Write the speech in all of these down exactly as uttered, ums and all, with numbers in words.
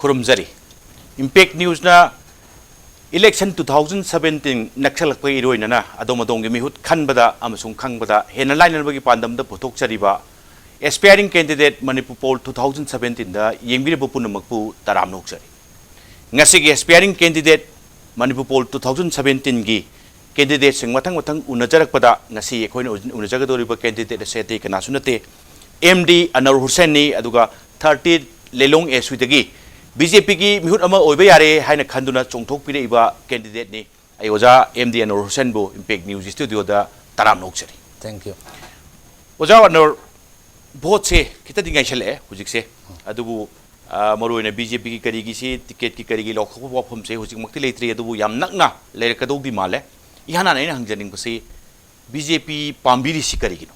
ꯈꯨꯔꯨꯝꯖꯔꯤ꯫ Impact ꯅ꯭ꯌꯨꯁꯅ election two thousand seventeen ꯅꯛꯁꯜꯂꯛꯄꯒ ꯏꯔꯣꯏꯅꯅ ꯑꯗꯣꯝ ꯑꯗꯣꯝꯒꯤ ꯃꯤꯍꯨꯠ ꯈꯟꯕꯗ ꯑꯃꯁꯨꯡ ꯈꯪꯕꯗ ꯍꯦꯟꯅ ꯂꯥꯏꯅꯅꯕꯒꯤ ꯄꯥꯟꯗꯝꯗ ꯄꯨꯊꯣꯛꯆꯔꯤꯕ aspiring candidate Manipur poll two thousand ꯁꯕꯦꯟꯇꯤꯟꯗ ꯌꯦꯡꯕꯤꯔꯤꯕ ꯄꯨꯝꯅꯃꯛꯄꯨ ꯇꯔꯥꯝꯅ ꯑꯣꯛꯆꯔꯤ꯫ ꯉꯁꯤꯒꯤ aspiring candidate Manipur poll two thousand ꯁꯕꯦꯟꯇꯤꯟꯒꯤ ꯀꯦꯟꯗꯤꯗꯦꯠꯁꯤꯡ ꯃꯊꯪ ꯃꯊꯪ ꯎꯅꯖꯔꯛꯄꯗ ꯉꯁꯤ ꯑꯩꯈꯣꯏꯅ ꯎꯅꯖꯒꯗꯧꯔꯤꯕ ꯀꯦꯟꯗꯤꯗꯦꯠ ꯑꯁꯦ ꯑꯇꯩ ꯀꯅꯥꯁꯨ ꯅꯠꯇꯦ, ꯑꯦꯝ ꯗꯤ ꯑꯅꯋꯔ ꯍꯨꯁꯦꯟꯅꯤ꯫ ꯑꯗꯨꯒ ꯊꯥꯔꯇꯤ ꯂꯤꯂꯣꯡ ꯑꯦꯁ ꯌꯨꯗꯒꯤ ꯕꯤ ꯖꯦ ꯄꯤꯒꯤ ꯃꯤꯍꯨꯠ ꯑꯃ ꯑꯣꯏꯕ ꯌꯥꯔꯦ ꯍꯥꯏꯅ ꯈꯟꯗꯨꯅ ꯆꯣꯡꯊꯣꯛꯄꯤꯔꯛꯏꯕ ꯀꯦꯟꯗꯤꯗꯦꯠꯅꯤ꯫ ꯑꯩ ꯑꯣꯖꯥ ꯑꯦꯝ ꯗꯤ ꯑꯅꯋꯔ ꯍꯨꯁꯦꯟꯕꯨ ꯏꯝꯄꯦꯛ ꯅ꯭ꯌꯨꯁ ꯁ꯭ꯇꯨꯗꯤꯑꯣꯗ ꯇꯔꯥꯝꯅ ꯑꯣꯛꯆꯔꯤ꯫ Thank you. ꯑꯣꯖꯥ ꯑꯅꯋꯔ, ꯚꯣꯠꯁꯦ ꯈꯤꯇꯗꯤ ꯉꯥꯏꯁꯜꯂꯛꯑꯦ ꯍꯧꯖꯤꯛꯁꯦ, ꯑꯗꯨꯕꯨ ꯑ, ꯃꯔꯨꯑꯣꯏꯅ ꯕꯤ ꯖꯦ ꯄꯤꯒꯤ ꯀꯔꯤꯒꯤꯁꯤ ꯇꯤꯀꯦꯠꯀꯤ ꯀꯔꯤꯒꯤ ꯂꯥꯎꯊꯣꯛꯄ ꯋꯥꯐꯝꯁꯦ ꯍꯧꯖꯤꯛꯃꯛꯇꯤ ꯂꯩꯇ꯭ꯔꯤ, ꯑꯗꯨꯕꯨ ꯌꯥꯝ ꯅꯛꯅ ꯂꯩꯔꯛꯀꯗꯧꯗꯤ ꯃꯥꯜꯂꯦ꯫ ꯏꯍꯥꯟ ꯍꯥꯟꯅ ꯑꯩꯅ ꯍꯪꯖꯅꯤꯡꯕꯁꯤ ꯕꯤ ꯖꯦ ꯄꯤ ꯄꯥꯝꯕꯤꯔꯤꯁꯤ ꯀꯔꯤꯒꯤꯅꯣ?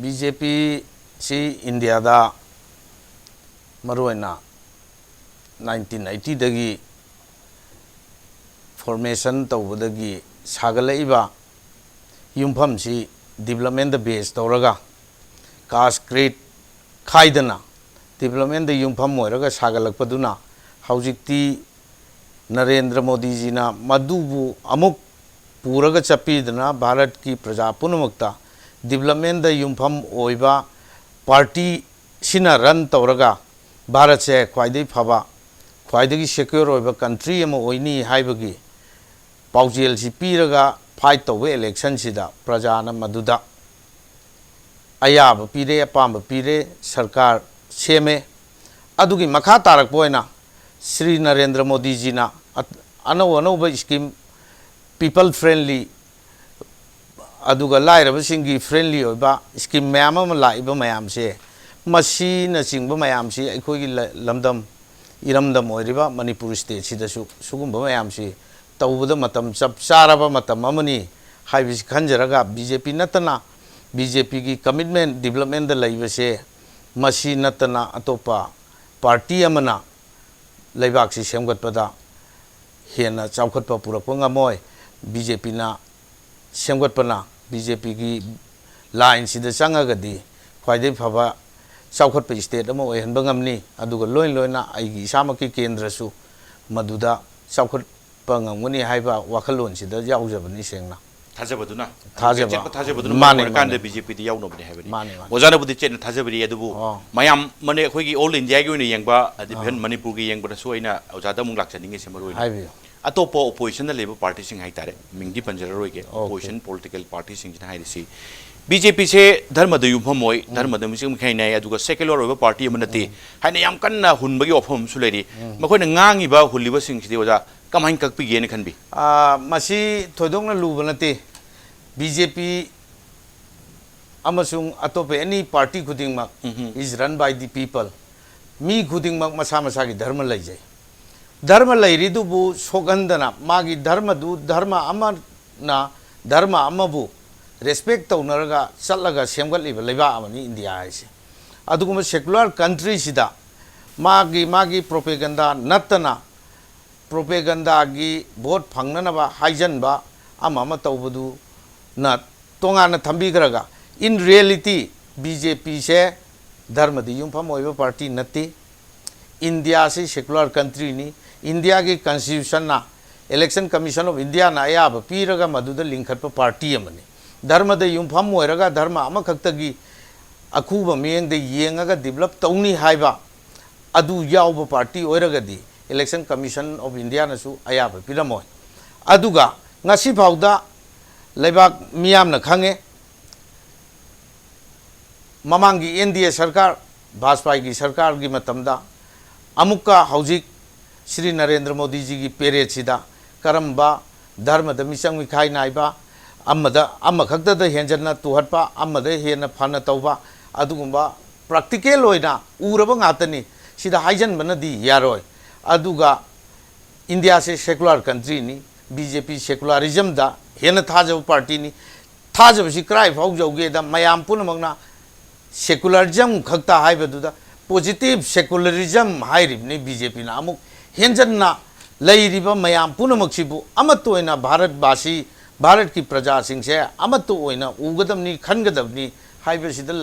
ꯕꯤ ꯖꯦ ꯄꯤ ꯁꯤ ꯏꯟꯗꯤꯌꯥꯗ ꯃꯔꯨꯑꯣꯏꯅ ꯅꯥꯏꯟꯇꯤꯟ ꯑꯩꯠꯇꯤꯗꯒꯤ ꯐꯣꯔꯃꯦꯁꯟ ꯇꯧꯕꯗꯒꯤ ꯁꯥꯒꯠꯂꯛꯏꯕ ꯌꯨꯝꯐꯝꯁꯤ ꯗꯤꯕꯂꯞꯃꯦꯟꯗ ꯕꯦꯁ ꯇꯧꯔꯒ ꯀꯥꯁ ꯀ꯭ꯔꯤꯠ ꯈꯥꯏꯗꯅ ꯗꯤꯕꯂꯞꯃꯦꯟꯗ ꯌꯨꯝꯐꯝ ꯑꯣꯏꯔꯒ ꯁꯥꯒꯠꯂꯛꯄꯗꯨꯅ ꯍꯧꯖꯤꯛꯇꯤ ꯅꯔꯦꯟꯗ꯭ꯔ ꯃꯣꯗꯤꯖꯤꯅ ꯃꯗꯨꯕꯨ ꯑꯃꯨꯛ ꯄꯨꯔꯒ ꯆꯠꯄꯤꯗꯨꯅ ꯚꯥꯔꯠꯀꯤ ꯄ꯭ꯔꯖꯥ ꯄꯨꯝꯅꯃꯛꯇ ꯗꯤꯕꯂꯞꯃꯦꯟꯗ ꯌꯨꯝꯐꯝ ꯑꯣꯏꯕ ꯄꯥꯔꯇꯤ ꯁꯤꯅ ꯔꯟ ꯇꯧꯔꯒ ꯚꯥꯔꯠꯁꯦ ꯈ꯭ꯋꯥꯏꯗꯒꯤ ꯐꯕ, ꯈ꯭ꯋꯥꯏꯗꯒꯤ ꯁꯦꯀ꯭ꯌꯣꯔ ꯑꯣꯏꯕ ꯀꯟꯇ꯭ꯔꯤ ꯑꯃ ꯑꯣꯏꯅꯤ ꯍꯥꯏꯕꯒꯤ ꯄꯥꯎꯖꯦꯜꯁꯤ ꯄꯤꯔꯒ ꯐꯥꯏꯠ ꯇꯧꯕ ꯏꯂꯦꯛꯁꯟꯁꯤꯗ ꯄ꯭ꯔꯖꯥꯅ ꯃꯗꯨꯗ ꯑꯌꯥꯕ ꯄꯤꯔꯦ, ꯑꯄꯥꯝꯕ ꯄꯤꯔꯦ, ꯁꯔꯀꯥꯔ ꯁꯦꯝꯃꯦ꯫ ꯑꯗꯨꯒꯤ ꯃꯈꯥ ꯇꯥꯔꯛꯄ ꯑꯣꯏꯅ ꯁ꯭ꯔꯤ ꯅꯔꯦꯟꯗ꯭ꯔ ꯃꯣꯗꯤꯖꯤꯅ ꯑ-, ꯑꯅꯧ ꯑꯅꯧꯕ ꯁ꯭ꯀꯤꯝ, ꯄꯤꯄꯜ ꯐ꯭ꯔꯦꯟꯂꯤ, ꯑꯗꯨꯒ ꯂꯥꯏꯔꯕꯁꯤꯡꯒꯤ ꯐ꯭ꯔꯦꯟꯂꯤ ꯑꯣꯏꯕ ꯁ꯭ꯀꯤꯝ ꯃꯌꯥꯝ ꯑꯃ ꯂꯥꯛꯏꯕ ꯃꯌꯥꯝꯁꯦ, ꯃꯁꯤꯅꯆꯤꯡꯕ ꯃꯌꯥꯝꯁꯤ ꯑꯩꯈꯣꯏꯒꯤ ꯂ-, ꯂꯝꯗꯝ ꯏꯔꯝꯗꯝ ꯑꯣꯏꯔꯤꯕ ꯃꯅꯤꯄꯨꯔ ꯁ꯭ꯇꯦꯠꯁꯤꯗꯁꯨ ꯁꯤꯒꯨꯝꯕ ꯃꯌꯥꯝꯁꯤ ꯇꯧꯕꯗ ꯃꯇꯝ ꯆꯞ ꯆꯥꯔꯕ ꯃꯇꯝ ꯑꯃꯅꯤ ꯍꯥꯏꯕꯁꯤ ꯈꯟꯖꯔꯒ ꯕꯤ ꯖꯦ ꯄꯤ ꯅꯠꯇꯅ, ꯕꯤ ꯖꯦ ꯄꯤꯒꯤ ꯀꯃꯤꯠꯃꯦꯟ ꯗꯤꯕꯂꯞꯃꯦꯟꯗ ꯂꯩꯕꯁꯦ, ꯃꯁꯤ ꯅꯠꯇꯅ ꯑꯇꯣꯞꯄ ꯄꯥꯔꯇꯤ ꯑꯃꯅ ꯂꯩꯕꯥꯛꯁꯤ ꯁꯦꯝꯒꯠꯄꯗ ꯍꯦꯟꯅ ꯆꯥꯎꯈꯠꯄ ꯄꯨꯔꯛꯄ ꯉꯝꯃꯣꯏ꯫ ꯕꯤ ꯖꯦ ꯄꯤꯅ ꯁꯦꯝꯒꯠꯄꯅ, ꯕꯤ ꯖꯦ ꯄꯤꯒꯤ ꯂꯥꯏꯟꯁꯤꯗ ꯆꯪꯉꯒꯗꯤ ꯈ꯭ꯋꯥꯏꯗꯒꯤ ꯐꯕ ꯆꯥꯎꯈꯠꯄ state ꯑꯃ ꯑꯣꯏꯍꯟꯕ ꯉꯝꯅꯤ, ꯑꯗꯨꯒ ꯂꯣꯏ ꯂꯣꯏꯅ ꯑꯩꯒꯤ ꯏꯁꯥꯃꯛꯀꯤ ꯀꯦꯟꯗ꯭ꯔꯁꯨ ꯃꯗꯨꯗ ꯆꯥꯎꯈꯠꯄ ꯉꯝꯒꯅꯤ ꯍꯥꯏꯕ ꯋꯥꯈꯜꯂꯣꯟꯁꯤꯗ ꯌꯥꯎꯖꯕꯅꯤ ꯁꯦꯡꯅ꯫ ꯊꯥꯖꯕꯗꯨꯅ ꯊꯥꯖꯕ꯫ ꯑꯆꯦꯠꯄ ꯊꯥꯖꯕꯗꯨꯅ ꯃꯥꯅꯦ, ꯃꯔꯝ ꯑꯣꯏꯔꯀꯥꯟꯗ ꯃꯥꯅꯦ꯫ ꯕꯤ ꯖꯦ ꯄꯤꯗꯤ ꯌꯥꯎꯅꯕꯅꯦ ꯍꯥꯏꯕꯅꯤ꯫ ꯃꯥꯅꯦ, ꯃꯥꯅꯦ꯫ ꯑꯣꯖꯥꯅꯕꯨꯗꯤ ꯆꯦꯠꯅ ꯊꯥꯖꯕꯤꯔꯤ, ꯑꯗꯨꯕꯨ ꯑꯣ꯫ ꯃꯌꯥꯝ ꯃꯅꯦ ꯑꯩꯈꯣꯏꯒꯤ all India ꯒꯤ ꯑꯣꯏꯅ ꯌꯦꯡꯕ, ꯑꯗꯤ ꯑꯥ꯫ even ꯃꯅꯤꯄꯨꯔꯒꯤ ꯌꯦꯡꯕꯗꯁꯨ ꯑꯩꯅ ꯑꯣꯖꯥꯗ ꯑꯃꯨꯛ ꯂꯥꯛꯆꯅꯤꯡꯉꯤꯁꯦ ꯃꯔꯨ ꯑꯣꯏꯅ꯫ ꯍꯥꯏꯕꯤꯌꯨ꯫ ꯑꯇꯣꯞꯄ opposition ꯗ ꯂꯩꯕ party ꯁꯤꯡ ꯍꯥꯏꯇꯥꯔꯦ, ꯃꯤꯡꯗꯤ ꯄꯟꯖꯔꯔꯣꯏꯒꯦ, ꯑꯣꯀꯦ꯫ Opposition political party ꯁꯤꯡꯁꯤꯅ ꯍꯥꯏꯔꯤꯁꯤ, ꯕꯤ ꯖꯦ ꯄꯤ ꯁꯦ ꯙꯔꯃꯗ ꯌꯨꯝꯐꯝ ꯑꯣꯏ, ꯙꯔꯃꯗ ꯃꯤꯆꯪ ꯃꯤꯈꯥꯏ ꯅꯥꯏ, ꯑꯗꯨꯒ secular ꯑꯣꯏꯕ party ꯑꯃ ꯅꯠꯇꯦ ꯍꯥꯏꯅ ꯌꯥꯝ ꯀꯟꯅ ꯍꯨꯟꯕꯒꯤ ꯋꯥꯐꯝ ꯑꯃꯁꯨ ꯂꯩꯔꯤ꯫ ꯃꯈꯣꯏꯅ ꯉꯥꯡꯉꯤꯕ, ꯍꯨꯜꯂꯤꯕꯁꯤꯡꯁꯤꯗꯤ ꯑꯣꯖꯥ ꯀꯃꯥꯏꯅ ꯀꯛꯄꯤꯒꯦꯅ ꯈꯟꯕꯤ? ꯑꯥ, ꯃꯁꯤ ꯊꯣꯏꯗꯣꯛꯅ ꯂꯨꯕ ꯅꯠꯇꯦ꯫ ꯕꯤ ꯖꯦ ꯄꯤ ꯑꯃꯁꯨꯡ ꯑꯇꯣꯞꯄ any party ꯈꯨꯗꯤꯡꯃꯛ ꯎꯝ꯫ is run by the people꯫ ꯃꯤ ꯈꯨꯗꯤꯡꯃꯛ ꯃꯁꯥ ꯃꯁꯥꯒꯤ ꯙꯔꯃ ꯂꯩꯖꯩ꯫ ꯙꯔꯃ ꯂꯩꯔꯤꯗꯨꯕꯨ ꯁꯣꯛꯍꯟꯗꯅ, ꯃꯥꯒꯤ ꯙꯔꯃꯗꯨ, ꯙꯔꯃ ꯑꯃꯅ ꯙꯔꯃ ꯑꯃꯕꯨ respect ꯇꯧꯅꯔꯒ ꯆꯠꯂꯒ ꯁꯦꯝꯒꯠꯂꯤꯕ ꯂꯩꯕꯥꯛ ꯑꯃꯅꯤ ꯏꯟꯗꯤꯌꯥ ꯍꯥꯏꯁꯦ꯫ ꯑꯗꯨꯒꯨꯝꯕ secular country ꯁꯤꯗ ꯃꯥꯒꯤ ꯃꯥꯒꯤ propaganda ꯅꯠꯇꯅ, propaganda ꯒꯤ vote ꯐꯪꯅꯅꯕ ꯍꯥꯏꯖꯟꯕ ꯑꯃ ꯑꯃ ꯇꯧꯕꯗꯨꯅ ꯇꯣꯉꯥꯟꯅ ꯊꯝꯕꯤꯈ꯭ꯔꯒ, in reality ꯕꯤ ꯖꯦ ꯄꯤ ꯁꯦ ꯙꯔꯃꯗ ꯌꯨꯝꯐꯝ ꯑꯣꯏꯕ party ꯅꯠꯇꯦ꯫ ꯏꯟꯗꯤꯌꯥꯁꯤ secular country ꯅꯤ꯫ ꯏꯟꯗꯤꯌꯥꯒꯤ constitution ꯅ, Election Commission of India ꯅ ꯑꯌꯥꯕ ꯄꯤꯔꯒ ꯃꯗꯨꯗ ꯂꯤꯡꯈꯠꯄ party ꯑꯃꯅꯤ꯫ ꯙꯔꯃꯗ ꯌꯨꯝꯐꯝ ꯑꯣꯏꯔꯒ ꯙꯔꯃ ꯑꯃꯈꯛꯇꯒꯤ ꯑꯈꯨꯕ ꯃꯤꯠꯌꯦꯡꯗ ꯌꯦꯡꯉꯒ develop ꯇꯧꯅꯤ ꯍꯥꯏꯕ ꯑꯗꯨ ꯌꯥꯎꯕ party ꯑꯣꯏꯔꯒꯗꯤ Election Commission of India ꯅꯁꯨ ꯑꯌꯥꯕ ꯄꯤꯔꯝꯃꯣꯏ꯫ ꯑꯗꯨꯒ ꯉꯁꯤ ꯐꯥꯎꯗ ꯂꯩꯕꯥꯛ ꯃꯤꯌꯥꯝꯅ ꯈꯪꯉꯦ, ꯃꯃꯥꯡꯒꯤ ꯑꯦꯟ ꯗꯤ ꯑꯦ ꯁꯔꯀꯥꯔ, ꯕꯥꯖꯄꯥꯏꯒꯤ ꯁꯔꯀꯥꯔꯒꯤ ꯃꯇꯝꯗ ꯑꯃꯨꯛꯀ ꯍꯧꯖꯤꯛ ꯁ꯭ꯔꯤ ꯅꯔꯦꯟꯗ꯭ꯔ ꯃꯣꯗꯤꯖꯤꯒꯤ ꯄꯦꯔꯦꯠꯁꯤꯗ ꯀꯔꯝꯕ ꯙꯔꯃꯗ ꯃꯤꯆꯪ ꯃꯤꯈꯥꯏ ꯅꯥꯏꯕ, ꯑꯃꯗ, ꯑꯃꯈꯛꯇꯗ ꯍꯦꯟꯖꯟꯅ ꯇꯨꯍꯠꯄ, ꯑꯃꯗ ꯍꯦꯟꯅ ꯐꯅ ꯇꯧꯕ, ꯑꯗꯨꯒꯨꯝꯕ practical ꯑꯣꯏꯅ ꯎꯔꯕ ꯉꯥꯛꯇꯅꯤ꯫ ꯁꯤꯗ ꯍꯥꯏꯖꯟꯕꯅꯗꯤ ꯌꯥꯔꯣꯏ꯫ ꯑꯗꯨꯒ ꯏꯟꯗꯤꯌꯥꯁꯦ secular country ꯅꯤ, ꯕꯤ ꯖꯦ ꯄꯤ secularism ꯗ ꯍꯦꯟꯅ ꯊꯥꯖꯕ party ꯅꯤ꯫ ꯊꯥꯖꯕꯁꯤ ꯀꯗꯥꯏ ꯐꯥꯎ ꯌꯧꯒꯦꯗ, ꯃꯌꯥꯝ ꯄꯨꯝꯅꯃꯛꯅ secularism ꯈꯛꯇ ꯍꯥꯏꯕꯗꯨꯗ positive secularism ꯍꯥꯏꯔꯤꯕꯅꯤ ꯕꯤ ꯖꯦ ꯄꯤ ꯅ꯫ ꯑꯃꯨꯛ ꯍꯦꯟꯖꯟꯅ ꯂꯩꯔꯤꯕ ꯃꯌꯥꯝ ꯄꯨꯝꯅꯃꯛꯁꯤꯕꯨ ꯑꯃꯠꯇ ꯑꯣꯏꯅ ꯚꯥꯔꯠꯕꯥꯁꯤ, ꯚꯥꯔꯠꯀꯤ ꯄ꯭ꯔꯖꯥꯁꯤꯡꯁꯦ ꯑꯃꯠꯇ ꯑꯣꯏꯅ ꯎꯒꯗꯕꯅꯤ, ꯈꯟꯒꯗꯕꯅꯤ ꯍꯥꯏꯕꯁꯤꯗ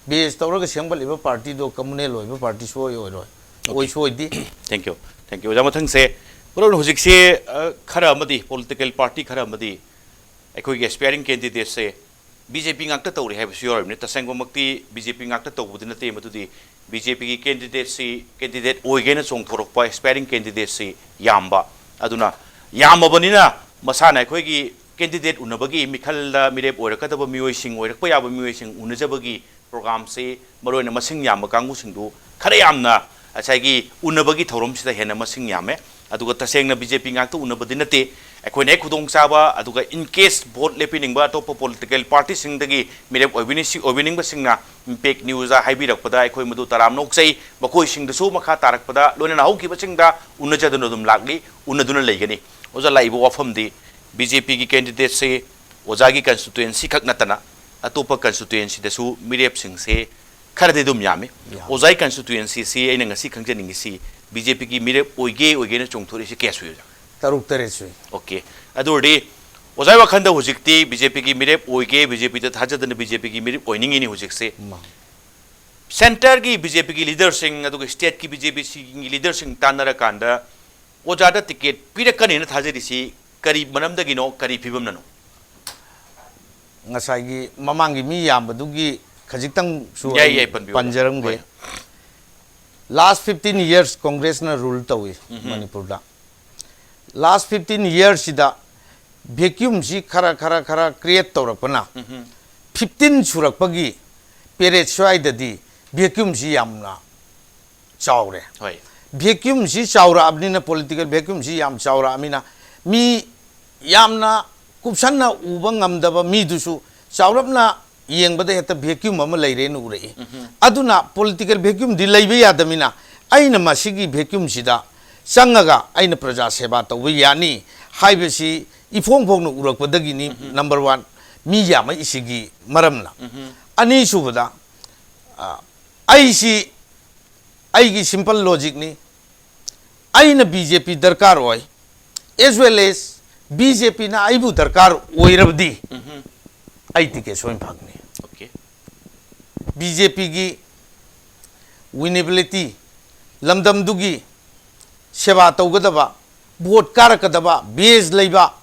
ꯕꯦꯁ ꯇꯧꯔꯒ ꯁꯦꯝꯒꯠꯂꯤꯕ ꯄꯥꯔꯇꯤꯗꯣ ꯀꯃꯨꯅꯦꯜ ꯑꯣꯏꯕ ꯄꯥꯔꯇꯤ ꯁꯨꯡꯑꯣꯏ ꯑꯣꯏꯔꯣꯏ, ꯑꯣꯏꯁꯨ ꯑꯣꯏꯗꯦ꯫ Thank you. Thank you. ꯑꯣꯖꯥ, ꯃꯊꯪꯁꯦ, ꯃꯔꯨ ꯑꯣꯏꯅ ꯍꯧꯖꯤꯛꯁꯦ, ꯑ, ꯈꯔ ꯑꯃꯗꯤ, ꯄꯣꯂꯤꯇꯤꯀꯦꯜ ꯄꯥꯔꯇꯤ ꯈꯔ ꯑꯃꯗꯤ ꯑꯩꯈꯣꯏꯒꯤ ꯑꯦꯁꯄꯤꯌꯥꯔꯤꯡ ꯀꯦꯟꯗꯤꯗꯦꯠꯁꯦ ꯕꯤ ꯖꯦ ꯄꯤ ꯉꯥꯛꯇ ꯇꯧꯔꯤ ꯍꯥꯏꯕꯁꯨ ꯌꯥꯎꯔꯤꯕꯅꯤ꯫ ꯇꯁꯦꯡꯕꯃꯛꯇꯤ ꯕꯤ ꯖꯦ ꯄꯤ ꯉꯥꯛꯇ ꯇꯧꯕꯗꯤ ꯅꯠꯇꯦ, ꯃꯗꯨꯗꯤ ꯕꯤ ꯖꯦ ꯄꯤꯒꯤ ꯀꯦꯟꯗꯤꯗꯦꯠꯁꯤ, ꯀꯦꯟꯗꯤꯗꯦꯠ ꯑꯣꯏꯒꯦꯅ ꯆꯣꯡꯊꯣꯔꯛꯄ ꯑꯦꯁꯄꯤꯌꯥꯔꯤꯡ ꯀꯦꯟꯗꯤꯗꯦꯠꯁꯤ ꯌꯥꯝꯕ꯫ ꯑꯗꯨꯅ ꯌꯥꯝꯃꯕꯅꯤꯅ ꯃꯁꯥꯅ ꯑꯩꯈꯣꯏꯒꯤ ꯀꯦꯟꯗꯤꯗꯦꯠ ꯎꯅꯕꯒꯤ, ꯃꯤꯈꯜꯗ ꯃꯤꯔꯦꯞ ꯑꯣꯏꯔꯛꯀꯗꯕ ꯃꯤꯑꯣꯏꯁꯤꯡ, ꯑꯣꯏꯔꯛꯄ ꯌꯥꯕ ꯃꯤꯑꯣꯏꯁꯤꯡ ꯎꯅꯖꯕꯒꯤ ꯄ꯭ꯔꯣꯒ꯭ꯔꯥꯝꯁꯤ ꯃꯔꯨꯑꯣꯏꯅ ꯃꯁꯤꯡ ꯌꯥꯝꯕ ꯀꯥꯡꯕꯨꯁꯤꯡꯗꯨ ꯈꯔ ꯌꯥꯝꯅ ꯉꯁꯥꯏꯒꯤ ꯎꯅꯕꯒꯤ ꯊꯧꯔꯝꯁꯤꯗ ꯍꯦꯟꯅ ꯃꯁꯤꯡ ꯌꯥꯝꯃꯦ꯫ ꯑꯗꯨꯒ ꯇꯁꯦꯡꯅ ꯕꯤ ꯖꯦ ꯄꯤ ꯉꯥꯛꯇ ꯎꯅꯕꯗꯤ ꯅꯠꯇꯦ꯫ ꯑꯩꯈꯣꯏꯅ ꯍꯦꯛ ꯈꯨꯗꯣꯡꯆꯥꯕ, ꯑꯗꯨꯒ in case ꯚꯣꯠ ꯂꯦꯞꯄꯤꯅꯤꯡꯕ ꯑꯇꯣꯞꯄ ꯄꯣꯂꯤꯇꯤꯀꯦꯜ ꯄꯥꯔꯇꯤꯁꯤꯡꯗꯒꯤ ꯃꯤꯔꯦꯞ ꯑꯣꯏꯕꯤꯅꯤꯡꯁꯤ-, ꯑꯣꯏꯕꯤꯅꯤꯡꯕꯁꯤꯡꯅ ꯏꯝꯄꯦꯛ ꯅ꯭ꯌꯨꯁꯇ ꯍꯥꯏꯕꯤꯔꯛꯄꯗ ꯑꯩꯈꯣꯏ ꯃꯗꯨ ꯇꯔꯥꯝꯅ ꯑꯣꯛꯆꯩ꯫ ꯃꯈꯣꯏꯁꯤꯡꯗꯁꯨ ꯃꯈꯥ ꯇꯥꯔꯛꯄꯗ, ꯂꯣꯏꯅꯅ ꯍꯧꯈꯤꯕꯁꯤꯡꯗ ꯎꯅꯖꯗꯨꯅ ꯑꯗꯨꯝ ꯂꯥꯛꯂꯤ, ꯎꯅꯗꯨꯅ ꯂꯩꯒꯅꯤ꯫ ꯑꯣꯖꯥ, ꯂꯥꯛꯏꯕ ꯋꯥꯐꯝꯗꯤ ꯕꯤ ꯖꯦ ꯄꯤꯒꯤ ꯀꯦꯟꯗꯤꯗꯦꯠꯁꯤ ꯑꯣꯖꯥꯒꯤ ꯀꯟꯁꯇꯤꯇꯨꯌꯦꯟꯁꯤ ꯈꯛ ꯅꯠꯇꯅ ꯑꯇꯣꯞꯄ ꯀꯟꯁꯇꯤꯇꯨꯌꯦꯟꯁꯤꯗꯁꯨ ꯃꯤꯔꯦꯞꯁꯤꯡꯁꯦ ꯈꯔꯗꯤ ꯑꯗꯨꯝ ꯌꯥꯝꯃꯤ꯫ ꯌꯥꯝꯃꯤ꯫ ꯑꯣꯖꯥꯒꯤ ꯀꯟꯁꯇꯤꯇꯨꯌꯦꯟꯁꯤꯁꯤ ꯑꯩꯅ ꯉꯁꯤ ꯈꯪꯖꯅꯤꯡꯉꯤꯁꯤ, ꯕꯤ ꯖꯦ ꯄꯤꯒꯤ ꯃꯤꯔꯦꯞ ꯑꯣꯏꯒꯦ ꯑꯣꯏꯒꯦꯅ ꯆꯣꯡꯊꯣꯔꯛꯏꯁꯤ ꯀꯌꯥ ꯁꯨꯏ, ꯑꯣꯖꯥ? ꯇꯔꯨꯛ ꯇꯔꯦꯠ ꯁꯨꯏ꯫ ꯑꯣꯀꯦ꯫ ꯑꯗꯨ ꯑꯣꯏꯔꯗꯤ ꯑꯣꯖꯥꯒꯤ ꯋꯥꯈꯜꯗ ꯍꯧꯖꯤꯛꯇꯤ ꯕꯤ ꯖꯦ ꯄꯤꯒꯤ ꯃꯤꯔꯦꯞ ꯑꯣꯏꯒꯦ, ꯕꯤ ꯖꯦ ꯄꯤꯗ ꯊꯥꯖꯗꯅ ꯕꯤ ꯖꯦ ꯄꯤꯒꯤ ꯃꯤꯔꯦꯞ ꯑꯣꯏꯅꯤꯡꯉꯤꯅꯤ ꯍꯧꯖꯤꯛꯁꯦ꯫ ꯃꯥ꯫ ꯁꯦꯟꯇꯔꯒꯤ ꯕꯤ ꯖꯦ ꯄꯤꯒꯤ ꯂꯤꯗꯔꯁꯤꯡ ꯑꯗꯨꯒ ꯁ꯭ꯇꯦꯠꯀꯤ ꯕꯤ ꯖꯦ ꯄꯤꯒꯤ ꯂꯤꯗꯔꯁꯤꯡ ꯇꯥꯟꯅꯔꯀꯥꯟꯗ ꯑꯣꯖꯥꯗ ꯇꯤꯀꯦꯠ ꯄꯤꯔꯛꯀꯅꯤꯅ ꯊꯥꯖꯔꯤꯁꯤ ꯀꯔꯤ ꯃꯔꯝꯗꯒꯤꯅꯣ, ꯀꯔꯤ ꯐꯤꯕꯝꯅꯅꯣ? ꯉꯁꯥꯏꯒꯤ ꯃꯃꯥꯡꯒꯤ ꯃꯤ ꯌꯥꯝꯕꯗꯨꯒꯤ ꯈꯖꯤꯛꯇꯪꯁꯨ ꯌꯥꯏ, ꯑꯩ ꯌꯥꯏ, ꯄꯟꯕꯤꯌꯨ꯫ ꯄꯟꯖꯔꯝꯒꯦ꯫ ꯍꯣꯏ꯫ Last fifteen years ꯀꯣꯡꯒ꯭ꯔꯦꯁꯅ ꯔꯨꯜ ꯇꯧꯏ ꯃꯅꯤꯄꯨꯔꯗ꯫ Last fifteen yearsꯁꯤꯗ ꯚꯦꯀ꯭ꯌꯨꯝꯁꯤ ꯈꯔ ꯈꯔ ꯈꯔ ꯀ꯭ꯔꯤꯌꯦꯠ ꯇꯧꯔꯛꯄꯅ ꯐꯤꯐꯇꯤꯟ ꯁꯨꯔꯛꯄꯒꯤ ꯄꯦꯔꯦꯠ ꯁ꯭ꯋꯥꯏꯗꯗꯤ ꯚꯦꯀ꯭ꯌꯨꯝꯁꯤ ꯌꯥꯝꯅ ꯆꯥꯎꯔꯦ꯫ ꯍꯣꯏ꯫ ꯚꯦꯀ꯭ꯌꯨꯝꯁꯤ ꯆꯥꯎꯔꯛꯑꯕꯅꯤꯅ, ꯄꯣꯂꯤꯇꯤꯀꯦꯜ ꯚꯦꯀ꯭ꯌꯨꯝꯁꯤ ꯌꯥꯝ ꯆꯥꯎꯔꯛꯑꯕꯅꯤꯅ, ꯃꯤ ꯌꯥꯝꯅ ꯀꯨꯞꯁꯟꯅ ꯎꯕ ꯉꯝꯗꯕ ꯃꯤꯗꯨꯁꯨ ꯆꯥꯎꯔꯞꯅ ꯌꯦꯡꯕꯗ ꯍꯦꯛꯇ ꯚꯦꯀ꯭ꯌꯨꯝ ꯑꯃ ꯂꯩꯔꯦꯅ ꯎꯔꯛꯏ꯫ ꯑꯗꯨꯅ ꯄꯣꯂꯤꯇꯤꯀꯦꯜ ꯚꯦꯀ꯭ꯌꯨꯝꯗꯤ ꯂꯩꯕ ꯌꯥꯗꯕꯅꯤꯅ, ꯑꯩꯅ ꯃꯁꯤꯒꯤ ꯚꯦꯀ꯭ꯌꯨꯝꯁꯤꯗ ꯆꯪꯉꯒ ꯑꯩꯅ ꯄ꯭ꯔꯖꯥ ꯁꯦꯕꯥ ꯇꯧꯕ ꯌꯥꯅꯤ ꯍꯥꯏꯕꯁꯤ ꯏꯐꯣꯡ ꯐꯣꯡꯅ ꯎꯔꯛꯄꯗꯒꯤꯅꯤ꯫ ꯅꯝꯕꯔ ꯋꯥꯟ, ꯃꯤ ꯌꯥꯝꯃꯛꯏꯁꯤꯒꯤ ꯃꯔꯝꯅ꯫ ꯑꯅꯤꯁꯨꯕꯗ, ꯑ, ꯑꯩꯁꯤ, ꯑꯩꯒꯤ ꯁꯤꯝꯄꯜ ꯂꯣꯖꯤꯛꯅꯤ, ꯑꯩꯅ ꯕꯤ ꯖꯦ ꯄꯤ ꯗꯔꯀꯥꯔ ꯑꯣꯏ, as well as B J ꯄꯤꯅ ꯑꯩꯕꯨ ꯗꯔꯀꯥꯔ ꯑꯣꯏꯔꯕꯗꯤ ꯑꯩ ꯇꯤꯀꯦꯠ ꯁꯣꯏꯅ ꯐꯪꯅꯤ꯫ ꯑꯣꯀꯦ꯫ ꯕꯤ ꯖꯦ ꯄꯤꯒꯤ ꯋꯤꯅꯦꯕꯤꯂꯤꯇꯤ, ꯂꯝꯗꯝꯗꯨꯒꯤ ꯁꯦꯕꯥ ꯇꯧꯒꯗꯕ, ꯚꯣꯠ ꯀꯥꯔꯛꯀꯗꯕ, ꯕꯦꯖ ꯂꯩꯕ,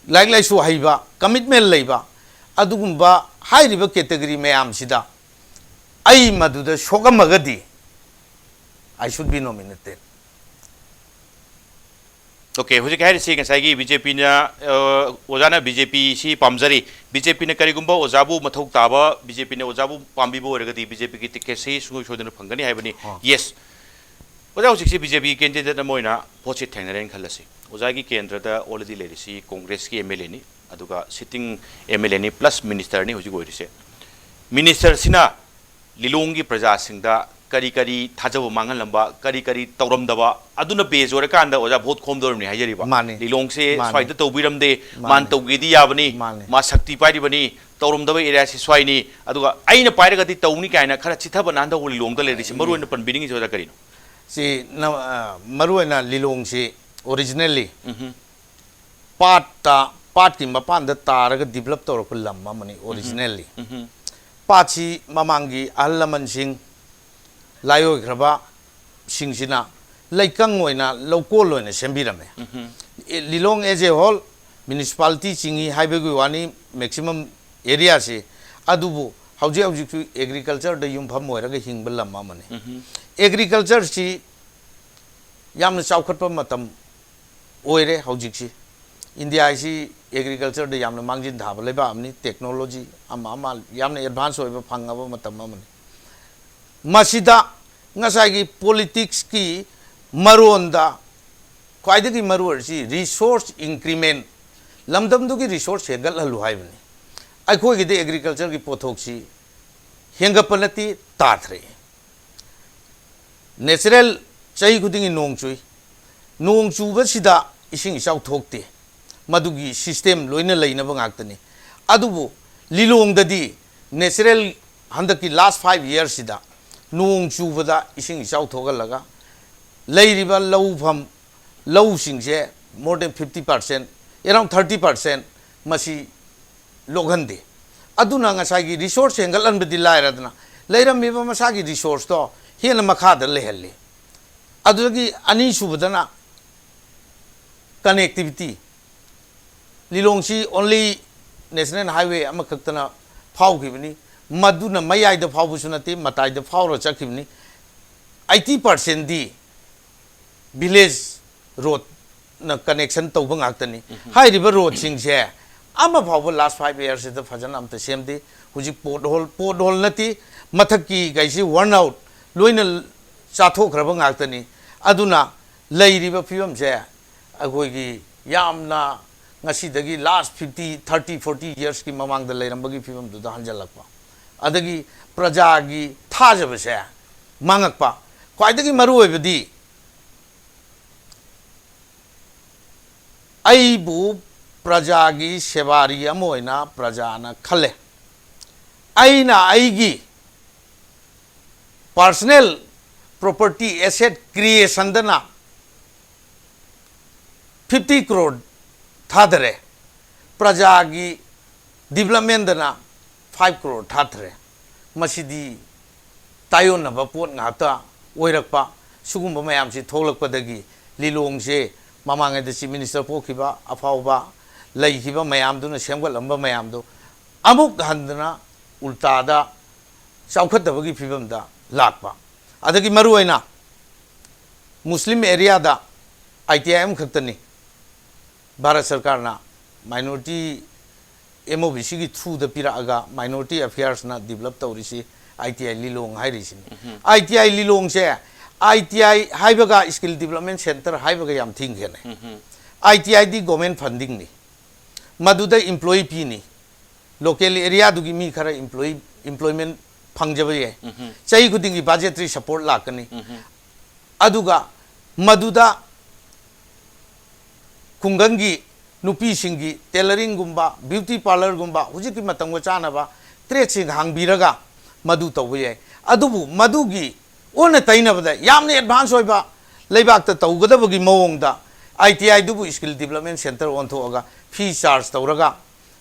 ꯂꯥꯏꯔꯤꯛ ꯂꯥꯏꯁꯨ ꯍꯩꯕ, ꯀꯃꯤꯠꯃꯦꯟ ꯂꯩꯕ, ꯑꯗꯨꯒꯨꯝꯕ ꯍꯥꯏꯔꯤꯕ ꯀꯦꯇꯒꯔꯤ ꯃꯌꯥꯝꯁꯤꯗ ꯑꯩ ꯃꯗꯨꯗ ꯁꯣꯛꯑꯝꯃꯒꯗꯤ, I should be nominated. Okay, ꯍꯧꯖꯤꯛ ꯍꯥꯏꯔꯤꯁꯤ ꯉꯁꯥꯏꯒꯤ ꯕꯤ ꯖꯦ ꯄꯤꯅ, ꯑꯣꯖꯥꯅ ꯕꯤ ꯖꯦ ꯄꯤꯁꯤ ꯄꯥꯝꯖꯔꯤ, ꯕꯤ ꯖꯦ ꯄꯤꯅ ꯀꯔꯤꯒꯨꯝꯕ ꯑꯣꯖꯥꯕꯨ ꯃꯊꯧ ꯇꯥꯕ, ꯕꯤ ꯖꯦ ꯄꯤꯅ ꯑꯣꯖꯥꯕꯨ ꯄꯥꯝꯕꯤꯕ ꯑꯣꯏꯔꯒꯗꯤ ꯕꯤ ꯖꯦ ꯄꯤꯒꯤ ꯇꯤꯀꯦꯠꯁꯤ ꯁꯨꯡꯁꯣꯏ ꯁꯣꯏꯗꯅ ꯐꯪꯒꯅꯤ ꯍꯥꯏꯕꯅꯤ꯫ ꯑꯣ꯫ ꯌꯦꯁ, ꯑꯣꯖꯥ, ꯍꯧꯖꯤꯛꯁꯤ ꯕꯤ ꯖꯦ ꯄꯤꯒꯤ ꯀꯦꯟꯗꯤꯗꯦꯠ ꯑꯃ ꯑꯣꯏꯅ ꯚꯣꯠꯁꯤ ꯊꯦꯡꯅꯔꯦꯅ ꯈꯜꯂꯁꯤ꯫ ꯑꯣꯖꯥꯒꯤ ꯀꯦꯟꯗ꯭ꯔꯗ already ꯂꯩꯔꯤꯁꯤ ꯀꯣꯡꯒ꯭ꯔꯦꯁꯀꯤ ꯑꯦꯝ ꯑꯦꯜ ꯑꯦꯅꯤ, ꯑꯗꯨꯒ ꯁꯤꯇꯤꯡ ꯑꯦꯝ ꯑꯦꯜ ꯑꯦꯅꯤ ꯄ꯭ꯂꯁ ꯃꯤꯅꯤꯁꯇꯔꯅꯤ ꯍꯧꯖꯤꯛ ꯑꯣꯏꯔꯤꯁꯦ꯫ ꯃꯤꯅꯤꯁꯇꯔꯁꯤꯅ ꯂꯤꯂꯣꯡꯒꯤ ꯄ꯭ꯔꯖꯥꯁꯤꯡꯗ ꯀꯔꯤ ꯀꯔꯤ ꯊꯥꯖꯕ ꯃꯥꯡꯍꯜꯂꯝꯕ, ꯀꯔꯤ ꯀꯔꯤ ꯇꯧꯔꯝꯗꯕ, ꯑꯗꯨꯅ ꯕꯦꯖ ꯑꯣꯏꯔꯀꯥꯟꯗ ꯑꯣꯖꯥ ꯚꯣꯠ ꯈꯣꯝꯗꯧꯔꯤꯕꯅꯤ ꯍꯥꯏꯖꯔꯤꯕ꯫ ꯃꯥꯅꯤ꯫ ꯂꯤꯂꯣꯡꯁꯦ ꯃꯥꯅꯤ꯫ ꯁ꯭ꯋꯥꯏꯗ ꯇꯧꯕꯤꯔꯝꯗꯦ, ꯃꯥꯅꯤ꯫ ꯃꯥꯅ ꯇꯧꯒꯦꯗꯤ ꯌꯥꯕꯅꯤ, ꯃꯥꯅꯤ꯫ ꯃꯥ ꯁꯛꯇꯤ ꯄꯥꯏꯔꯤꯕꯅꯤ, ꯇꯧꯔꯝꯗꯕ ꯑꯦꯔꯤꯌꯥꯁꯤ ꯁ꯭ꯋꯥꯏꯅꯤ, ꯑꯗꯨꯒ ꯑꯩꯅ ꯄꯥꯏꯔꯒꯗꯤ ꯇꯧꯅꯤ ꯀꯥꯏꯅ ꯈꯔ ꯆꯤꯊꯕ ꯅꯥꯟꯊꯕ ꯂꯤꯂꯣꯡꯗ ꯂꯩꯔꯤꯁꯤ ꯃꯔꯨ ꯑꯣꯏꯅ ꯄꯟꯕꯤꯅꯤꯡꯉꯤꯁꯤ ꯑꯣꯖꯥ ꯀꯔꯤꯅꯣ? ꯁꯤ ꯅ-, ꯑ, ꯃꯔꯨꯑꯣꯏꯅ ꯂꯤꯂꯣꯡꯁꯤ ꯑꯣꯔꯤꯖꯤꯅꯦꯜꯂꯤ ꯎꯝꯍꯨꯝ꯫ ꯄꯥꯠꯇ, ꯄꯥꯠꯀꯤ ꯃꯄꯥꯟꯗ ꯇꯥꯔꯒ ꯗꯤꯕꯂꯞ ꯇꯧꯔꯛꯄ ꯂꯝ ꯑꯃꯅꯤ ꯑꯣꯔꯤꯖꯤꯅꯦꯜꯂꯤ꯫ ꯎꯝꯍꯨꯝ꯫ ꯄꯥꯠꯁꯤ ꯃꯃꯥꯡꯒꯤ ꯑꯍꯜ ꯂꯃꯟꯁꯤꯡ, ꯂꯥꯏꯑꯣꯏꯈ꯭ꯔꯕ ꯁꯤꯡꯁꯤꯅ ꯂꯩꯀꯪ ꯑꯣꯏꯅ, ꯂꯧꯀꯣꯜ ꯑꯣꯏꯅ ꯁꯦꯝꯕꯤꯔꯝꯃꯦ꯫ ꯎꯝꯍꯨꯝ꯫ ꯑꯦ, ꯂꯤꯂꯣꯡ as a whole, ꯃ꯭ꯌꯨꯅꯤꯁꯤꯄꯥꯂꯤꯇꯤ ꯆꯤꯡꯏ ꯍꯥꯏꯕꯒꯤ ꯋꯥꯅꯤ, ꯃꯦꯛꯁꯤꯃꯝ ꯑꯦꯔꯤꯌꯥꯁꯤ꯫ ꯑꯗꯨꯕꯨ ꯍꯧꯖꯤꯛ ꯍꯧꯖꯤꯛꯁꯨ ꯑꯦꯒ꯭ꯔꯤꯀꯜꯆꯔꯗ ꯌꯨꯝꯐꯝ ꯑꯣꯏꯔꯒ ꯍꯤꯡꯕ ꯂꯝ ꯑꯃꯅꯤ꯫ ꯎꯝꯍꯨꯝ꯫ ꯑꯦꯒ꯭ꯔꯤꯀꯜꯆꯔꯁꯤ ꯌꯥꯝꯅ ꯆꯥꯎꯈꯠꯄ ꯃꯇꯝ ꯑꯣꯏꯔꯦ ꯍꯧꯖꯤꯛꯁꯤ꯫ ꯏꯟꯗꯤꯌꯥ ꯍꯥꯏꯁꯤ ꯑꯦꯒ꯭ꯔꯤꯀꯜꯆꯔꯗ ꯌꯥꯝꯅ ꯃꯥꯡꯖꯤꯟ ꯊꯥꯕ ꯂꯩꯕꯥꯛ ꯑꯃꯅꯤ, ꯇꯦꯛꯅꯣꯂꯣꯖꯤ ꯑꯃ ꯑꯃ ꯌꯥꯝꯅ ꯑꯦꯗꯚꯥꯟꯁ ꯑꯣꯏꯕ ꯐꯪꯉꯕ ꯃꯇꯝ ꯑꯃꯅꯤ꯫ ꯃꯁꯤꯗ ꯉꯁꯥꯏꯒꯤ ꯄꯣꯂꯤꯇꯤꯛꯁꯀꯤ ꯃꯔꯣꯟꯗ ꯈ꯭ꯋꯥꯏꯗꯒꯤ ꯃꯔꯨ ꯑꯣꯏꯔꯤꯁꯤ ꯔꯤꯁꯣꯔꯁ ꯏꯟꯀ꯭ꯔꯤꯃꯦꯟ, ꯂꯝꯗꯝꯗꯨꯒꯤ ꯔꯤꯁꯣꯔꯁ ꯍꯦꯟꯒꯠꯍꯜꯂꯨ ꯍꯥꯏꯕꯅꯤ꯫ ꯑꯩꯈꯣꯏꯒꯤꯗꯤ ꯑꯦꯒ꯭ꯔꯤꯀꯜꯆꯔꯒꯤ ꯄꯣꯠꯊꯣꯛꯁꯤ ꯍꯦꯟꯒꯠꯄ ꯅꯠꯇꯦ, ꯇꯥꯊꯔꯛꯏ꯫ ꯅꯦꯆꯔꯦꯜ ꯆꯍꯤ ꯈꯨꯗꯤꯡꯒꯤ ꯅꯣꯡ ꯆꯨꯏ꯫ ꯅꯣꯡ ꯆꯨꯕꯁꯤꯗ ꯏꯁꯤꯡ ꯏꯆꯥꯎ ꯊꯣꯛꯇꯦ꯫ ꯃꯗꯨꯒꯤ ꯁꯤꯁꯇꯦꯝ ꯂꯣꯏꯅ ꯂꯩꯅꯕ ꯉꯥꯛꯇꯅꯤ꯫ ꯑꯗꯨꯕꯨ ꯂꯤꯂꯣꯡꯗꯗꯤ ꯅꯦꯆꯔꯦꯜ ꯍꯟꯗꯛꯀꯤ ꯂꯥꯁ ꯐꯥꯏꯚ ꯌꯔꯁꯁꯤꯗ ꯅꯣꯡ ꯆꯨꯕꯗ ꯏꯁꯤꯡ ꯏꯆꯥꯎ ꯊꯣꯛꯍꯜꯂꯒ ꯂꯩꯔꯤꯕ ꯂꯧꯐꯝ, ꯂꯧꯁꯤꯡꯁꯦ more than fifty percent, around thirty percent ꯃꯁꯤ ꯂꯣꯛꯍꯟꯗꯦ꯫ ꯑꯗꯨꯅ ꯉꯁꯥꯏꯒꯤ ꯔꯤꯁꯣꯔꯁ ꯍꯦꯟꯒꯠꯍꯟꯕꯗꯤ ꯂꯥꯏꯔꯗꯅ, ꯂꯩꯔꯝꯃꯤꯕ ꯃꯁꯥꯒꯤ ꯔꯤꯁꯣꯔꯁꯇꯣ ꯍꯦꯟꯅ ꯃꯈꯥꯗ ꯂꯩꯍꯜꯂꯤ꯫ ꯑꯗꯨꯗꯒꯤ ꯑꯅꯤꯁꯨꯕꯗꯅ ꯀꯅꯦꯛꯇꯤꯚꯤꯇꯤ꯫ ꯂꯤꯂꯣꯡꯁꯤ ꯑꯣꯟꯂꯤ ꯅꯦꯁꯅꯦꯜ ꯍꯥꯏꯋꯦ ꯑꯃꯈꯛꯇꯅ ꯐꯥꯎꯈꯤꯕꯅꯤ꯫ ꯃꯗꯨꯅ ꯃꯌꯥꯏꯗ ꯐꯥꯎꯕꯁꯨ ꯅꯠꯇꯦ, ꯃꯇꯥꯏꯗ ꯐꯥꯎꯔ ꯆꯠꯈꯤꯕꯅꯤ꯫ ꯑꯩꯠꯇꯤ ꯄꯥꯔꯁꯦꯟꯗꯤ ꯚꯤꯂꯦꯖ ꯔꯣꯗꯅ ꯀꯅꯦꯛꯁꯟ ꯇꯧꯕ ꯉꯥꯛꯇꯅꯤ꯫ ꯍꯥꯏꯔꯤꯕ ꯔꯣꯗꯁꯤꯡꯁꯦ ꯑꯃ ꯐꯥꯎꯕ ꯂꯥꯁ ꯐꯥꯏꯚ ꯏꯌꯥꯔꯁꯤꯗ ꯐꯖꯅ ꯑꯝꯇ ꯁꯦꯝꯗꯦ꯫ ꯍꯧꯖꯤꯛ ꯄꯣꯠ ꯍꯣꯜ, ꯄꯣꯠ ꯍꯣꯜ ꯅꯠꯇꯦ, ꯃꯊꯛꯀꯤ ꯀꯩꯁꯤ ꯋꯔꯟ ꯑꯥꯎꯠ ꯂꯣꯏꯅ ꯆꯥꯊꯣꯛꯈ꯭ꯔꯕ ꯉꯥꯛꯇꯅꯤ꯫ ꯑꯗꯨꯅ ꯂꯩꯔꯤꯕ ꯐꯤꯕꯝꯁꯦ ꯑꯩꯈꯣꯏꯒꯤ ꯌꯥꯝꯅ ꯉꯁꯤꯗꯒꯤ ꯂꯥꯁ ꯐꯤꯐꯇꯤ, ꯊꯥꯔꯇꯤ, ꯐꯣꯔꯇꯤ ꯏꯌꯔꯁꯀꯤ ꯃꯃꯥꯡꯗ ꯂꯩꯔꯝꯕꯒꯤ ꯐꯤꯕꯝꯗꯨꯗ ꯍꯟꯖꯜꯂꯛꯄ, ꯑꯗꯒꯤ ꯄ꯭ꯔꯖꯥꯒꯤ ꯊꯥꯖꯕꯁꯦ ꯃꯥꯡꯉꯛꯄ꯫ ꯈ꯭ꯋꯥꯏꯗꯒꯤ ꯃꯔꯨꯑꯣꯏꯕꯗꯤ ꯑꯩꯕꯨ ꯄ꯭ꯔꯖꯥꯒꯤ ꯁꯦꯕꯥꯔꯤ ꯑꯃ ꯑꯣꯏꯅ ꯄ꯭ꯔꯖꯥꯅ ꯈꯜꯂꯦ꯫ ꯑꯩꯅ ꯑꯩꯒꯤ ꯄꯥꯔꯁꯅꯦꯜ ꯄ꯭ꯔꯣꯄꯔꯇꯤ ꯑꯦꯁꯦꯠ ꯀ꯭ꯔꯤꯌꯦꯁꯟꯗꯅ ꯐꯤꯐꯇꯤ ꯀ꯭ꯔꯣꯔ ꯊꯥꯗꯔꯦ, ꯄ꯭ꯔꯖꯥꯒꯤ ꯗꯤꯕꯂꯞꯃꯦꯟꯗꯅ ꯐꯥꯏꯚ ꯀ꯭ꯔꯣꯔ ꯊꯥꯗꯔꯦ꯫ ꯃꯁꯤꯗꯤ ꯇꯥꯏꯌꯣꯟꯅꯕ ꯄꯣꯠ ꯉꯥꯛꯇ ꯑꯣꯏꯔꯛꯄ꯫ ꯁꯤꯒꯨꯝꯕ ꯃꯌꯥꯝꯁꯤ ꯊꯣꯛꯂꯛꯄꯗꯒꯤ ꯂꯤꯂꯣꯡꯁꯦ ꯃꯃꯥꯡꯉꯩꯗ ꯆꯤꯐ ꯃꯤꯅꯤꯁꯇꯔ ꯄꯣꯛꯈꯤꯕ ꯑꯐꯥꯎꯕ ꯂꯩꯈꯤꯕ ꯃꯌꯥꯝꯗꯨꯅ ꯁꯦꯝꯒꯠꯂꯝꯕ ꯃꯌꯥꯝꯗꯨ ꯑꯃꯨꯛ ꯍꯟꯗꯅ ꯎꯜꯇꯥꯗ ꯆꯥꯎꯈꯠꯇꯕꯒꯤ ꯐꯤꯕꯝꯗ ꯂꯥꯛꯄ꯫ ꯑꯗꯒꯤ ꯃꯔꯨꯑꯣꯏꯅ ꯃꯨꯁꯂꯤꯝ ꯑꯦꯔꯤꯌꯥꯗ ꯑꯥꯏ ꯇꯤ ꯑꯥꯏ ꯑꯃꯈꯛꯇꯅꯤ ꯚꯥꯔꯠ ꯁꯔꯀꯥꯔꯅ ꯃꯥꯏꯅꯣꯔꯤꯇꯤ, ꯑꯦꯝ ꯑꯣ ꯕꯤ ꯁꯤꯒꯤ ꯊ꯭ꯔꯨꯗ ꯄꯤꯔꯛꯑꯒ ꯃꯥꯏꯅꯣꯔꯤꯇꯤ ꯑꯦꯐꯤꯌꯔꯁꯅ ꯗꯤꯕꯂꯞ ꯇꯧꯔꯤꯁꯤ ꯑꯥꯏ ꯇꯤ ꯑꯥꯏ ꯂꯤꯂꯣꯡ ꯍꯥꯏꯔꯤꯁꯤꯅꯤ꯫ ꯑꯥꯏ ꯇꯤ ꯑꯥꯏ ꯂꯤꯂꯣꯡꯁꯦ ꯑꯥꯏ ꯇꯤ ꯑꯥꯏ ꯍꯥꯏꯕꯒ ꯁ꯭ꯀꯤꯜ ꯗꯤꯕꯂꯞꯃꯦꯟ ꯁꯦꯟꯇꯔ ꯍꯥꯏꯕꯒ ꯌꯥꯝ ꯊꯤꯅ ꯈꯦꯠꯅꯩ꯫ ꯑꯥꯏ ꯇꯤ ꯑꯥꯏꯗꯤ ꯒꯣꯔꯃꯦꯟ ꯐꯟꯗꯤꯡꯅꯤ, ꯃꯗꯨꯗ ꯏꯝꯄ꯭ꯂꯣꯌꯤ ꯄꯤꯅꯤ, ꯂꯣꯀꯦꯜ ꯑꯦꯔꯤꯌꯥꯗꯨꯒꯤ ꯃꯤ ꯈꯔ ꯏꯝꯄ꯭ꯂꯣꯌꯤ, ꯏꯝꯄ꯭ꯂꯣꯏꯃꯦꯟ ꯐꯪꯖꯕ ꯌꯥꯏ꯫ ꯆꯍꯤ ꯈꯨꯗꯤꯡꯒꯤ ꯕꯖꯦꯇꯔꯤ ꯁꯄꯣꯔꯠ ꯂꯥꯛꯀꯅꯤ꯫ ꯑꯗꯨꯒ ꯃꯗꯨꯗ ꯈꯨꯡꯒꯪꯒꯤ ꯅꯨꯄꯤꯁꯤꯡꯒꯤ ꯇꯦꯂꯔꯤꯡꯒꯨꯝꯕ, ꯕ꯭ꯌꯨꯇꯤ ꯄꯥꯔꯂꯔꯒꯨꯝꯕ, ꯍꯧꯖꯤꯛꯀꯤ ꯃꯇꯝꯒ ꯆꯥꯟꯅꯕ ꯇ꯭ꯔꯦꯗꯁꯤꯡ ꯍꯥꯡꯕꯤꯔꯒ ꯃꯗꯨ ꯇꯧꯕ ꯌꯥꯏ꯫ ꯑꯗꯨꯕꯨ ꯃꯗꯨꯒꯤ ꯑꯣꯟꯅ ꯇꯩꯅꯕꯗ ꯌꯥꯝꯅ ꯑꯦꯗꯚꯥꯟꯁ ꯑꯣꯏꯕ ꯂꯩꯕꯥꯛꯇ ꯇꯧꯒꯗꯕꯒꯤ ꯃꯑꯣꯡꯗ ꯑꯥꯏ ꯇꯤ ꯑꯥꯏꯗꯨꯕꯨ ꯁ꯭ꯀꯤꯜ ꯗꯤꯕꯂꯞꯃꯦꯟ ꯁꯦꯟꯇꯔ ꯑꯣꯟꯊꯣꯛꯑꯒ ꯐꯤ ꯆꯥꯔꯖ ꯇꯧꯔꯒ